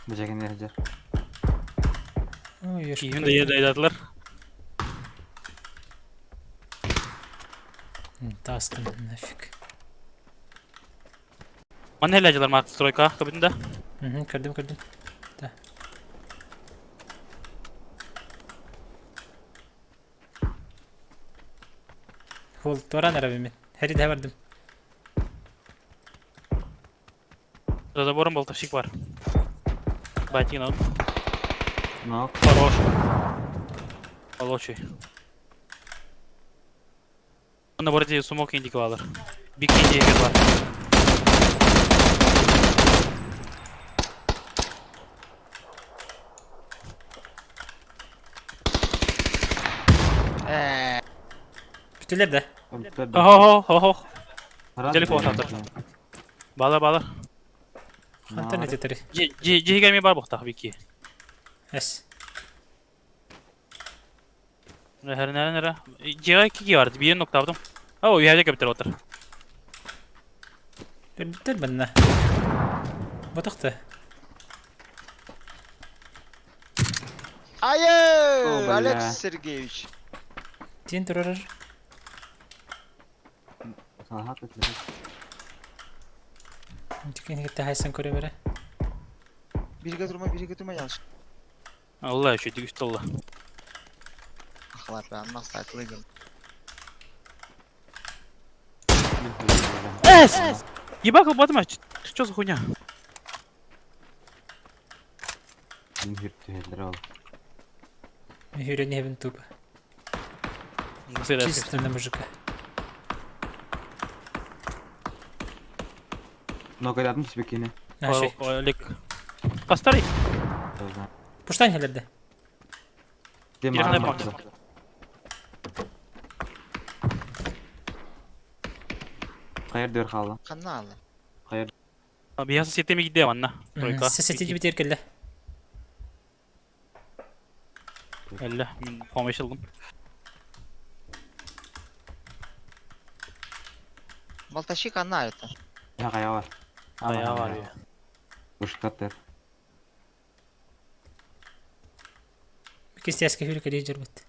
Бежеген эрдер. Ой, Кийин да дайдадылар. Тастым нафиг. Ман хелләжилер мак стройка кабинда. Угу, көрдүм, көрдүм. Да. Хол торан арабимин. Хәри дә бардым. За забором болтовщик бар. Байтигин алып. Нок. Хорош. Получи. Онна барди сумок индик алар. Бик индик бар. Бүтүлэр да. Хо хо хо. Телефон сатыр. Бала бала. Хантан этетери. Жи жи бар бухта бики. Эс. Нere nere nere. Жига ки бар. Бир нокта алдым. О, үйәдә кептер отыр. Бүтүр бенне. Ботакты. Ай, Олег Сергеевич. Тин турар. Салахат өтөр. Тикин хитте хайсан көрө бере. Бирге турма, бирге турма yanlış. Алла еще дигүс толла. Ахлар, ben nasıl айтылыгым. Эс! Ебак батма, что за хуйня? Мин хүртүһэллэр ол. Хүрен хебин туп. Чисто на мужика. Нокайдатын түспеккені. Наши. Олег. Постарый. Пуштан хелерде. Ирханай пак. Хайыр дөр хала. Каналы. Хайыр. Биясы сетеме гиде анна. Тройка. Сесети бит эркелде. Әллә, мин помощь алдым. Балташи канал это. Я кая бар. Кая бар. я. Ушкаттыр. Кистяске хүрү кеди жүрбүт.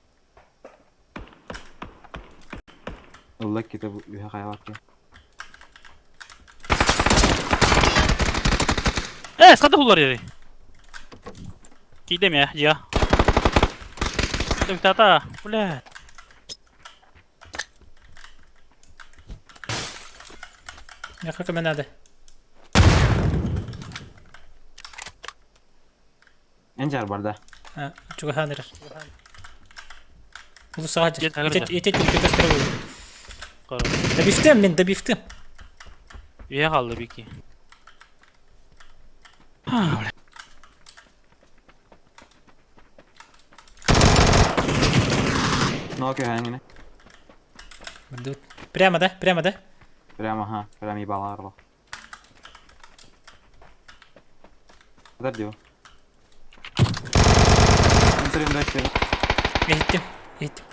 Ыллак кетеп үйе кая бар. Э, скада хулар ери. Кидем я, я. Тата, бля. Яка кеме надо. Энжар бар да. А, чугаханыр. Улусага Жет, жер. Итет итет көстөрө. Добивтем мен, добивтем. Үйе қалды бики. Нок хәңгене. Прямо да? Прямо да? Прямо ха, прямо ебалар бар. Кадар дио. Интерем дальше. Иттим. Иттим.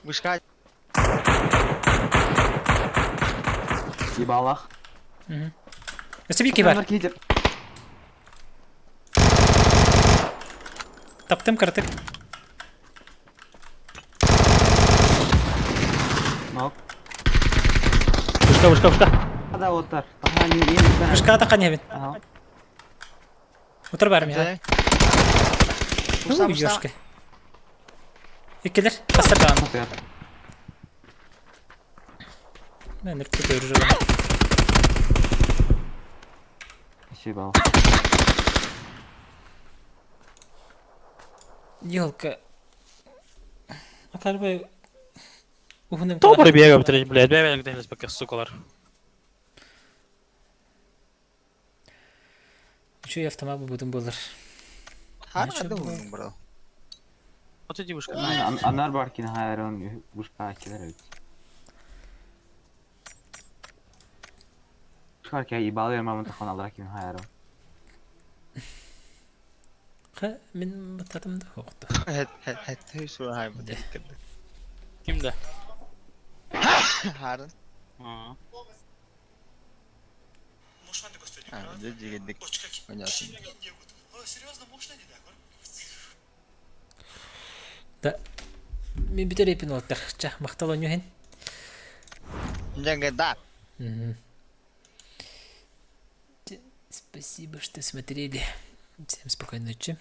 Вышка Ебалах. Өссө биир киһи бар. Таптым кыратык. Нок. Вышка, вышка, вышка. Да, оттар. Ага, не, не, не. Вышка атака не Ага. Утар бар миха. Ну, ёшки. Иккилер, тастар даҕаны. Мен үртү көрүрү Спасибо. Елка. Акарбай уһунум Топ бега блядь, бэбэ бэбэ бэбэ сукалар. Үчүгэй автомат бубутум буолар. Хара да булдум бро. Вот эти вышка. Анар бар кин хайрон вышка килер эбит. Вышка ки ебал мамын тахан алар кин хайрон. Ха мин бататым да хоқты. Хэттэй сура хай бу. Кимде? Харын. Аа. Дьэ Понятно. Да. Мин бүтэр эпин оттар. Ча, махтал онюхин. Дьэ да. Спасибо, что смотрели. Всем спокойной ночи.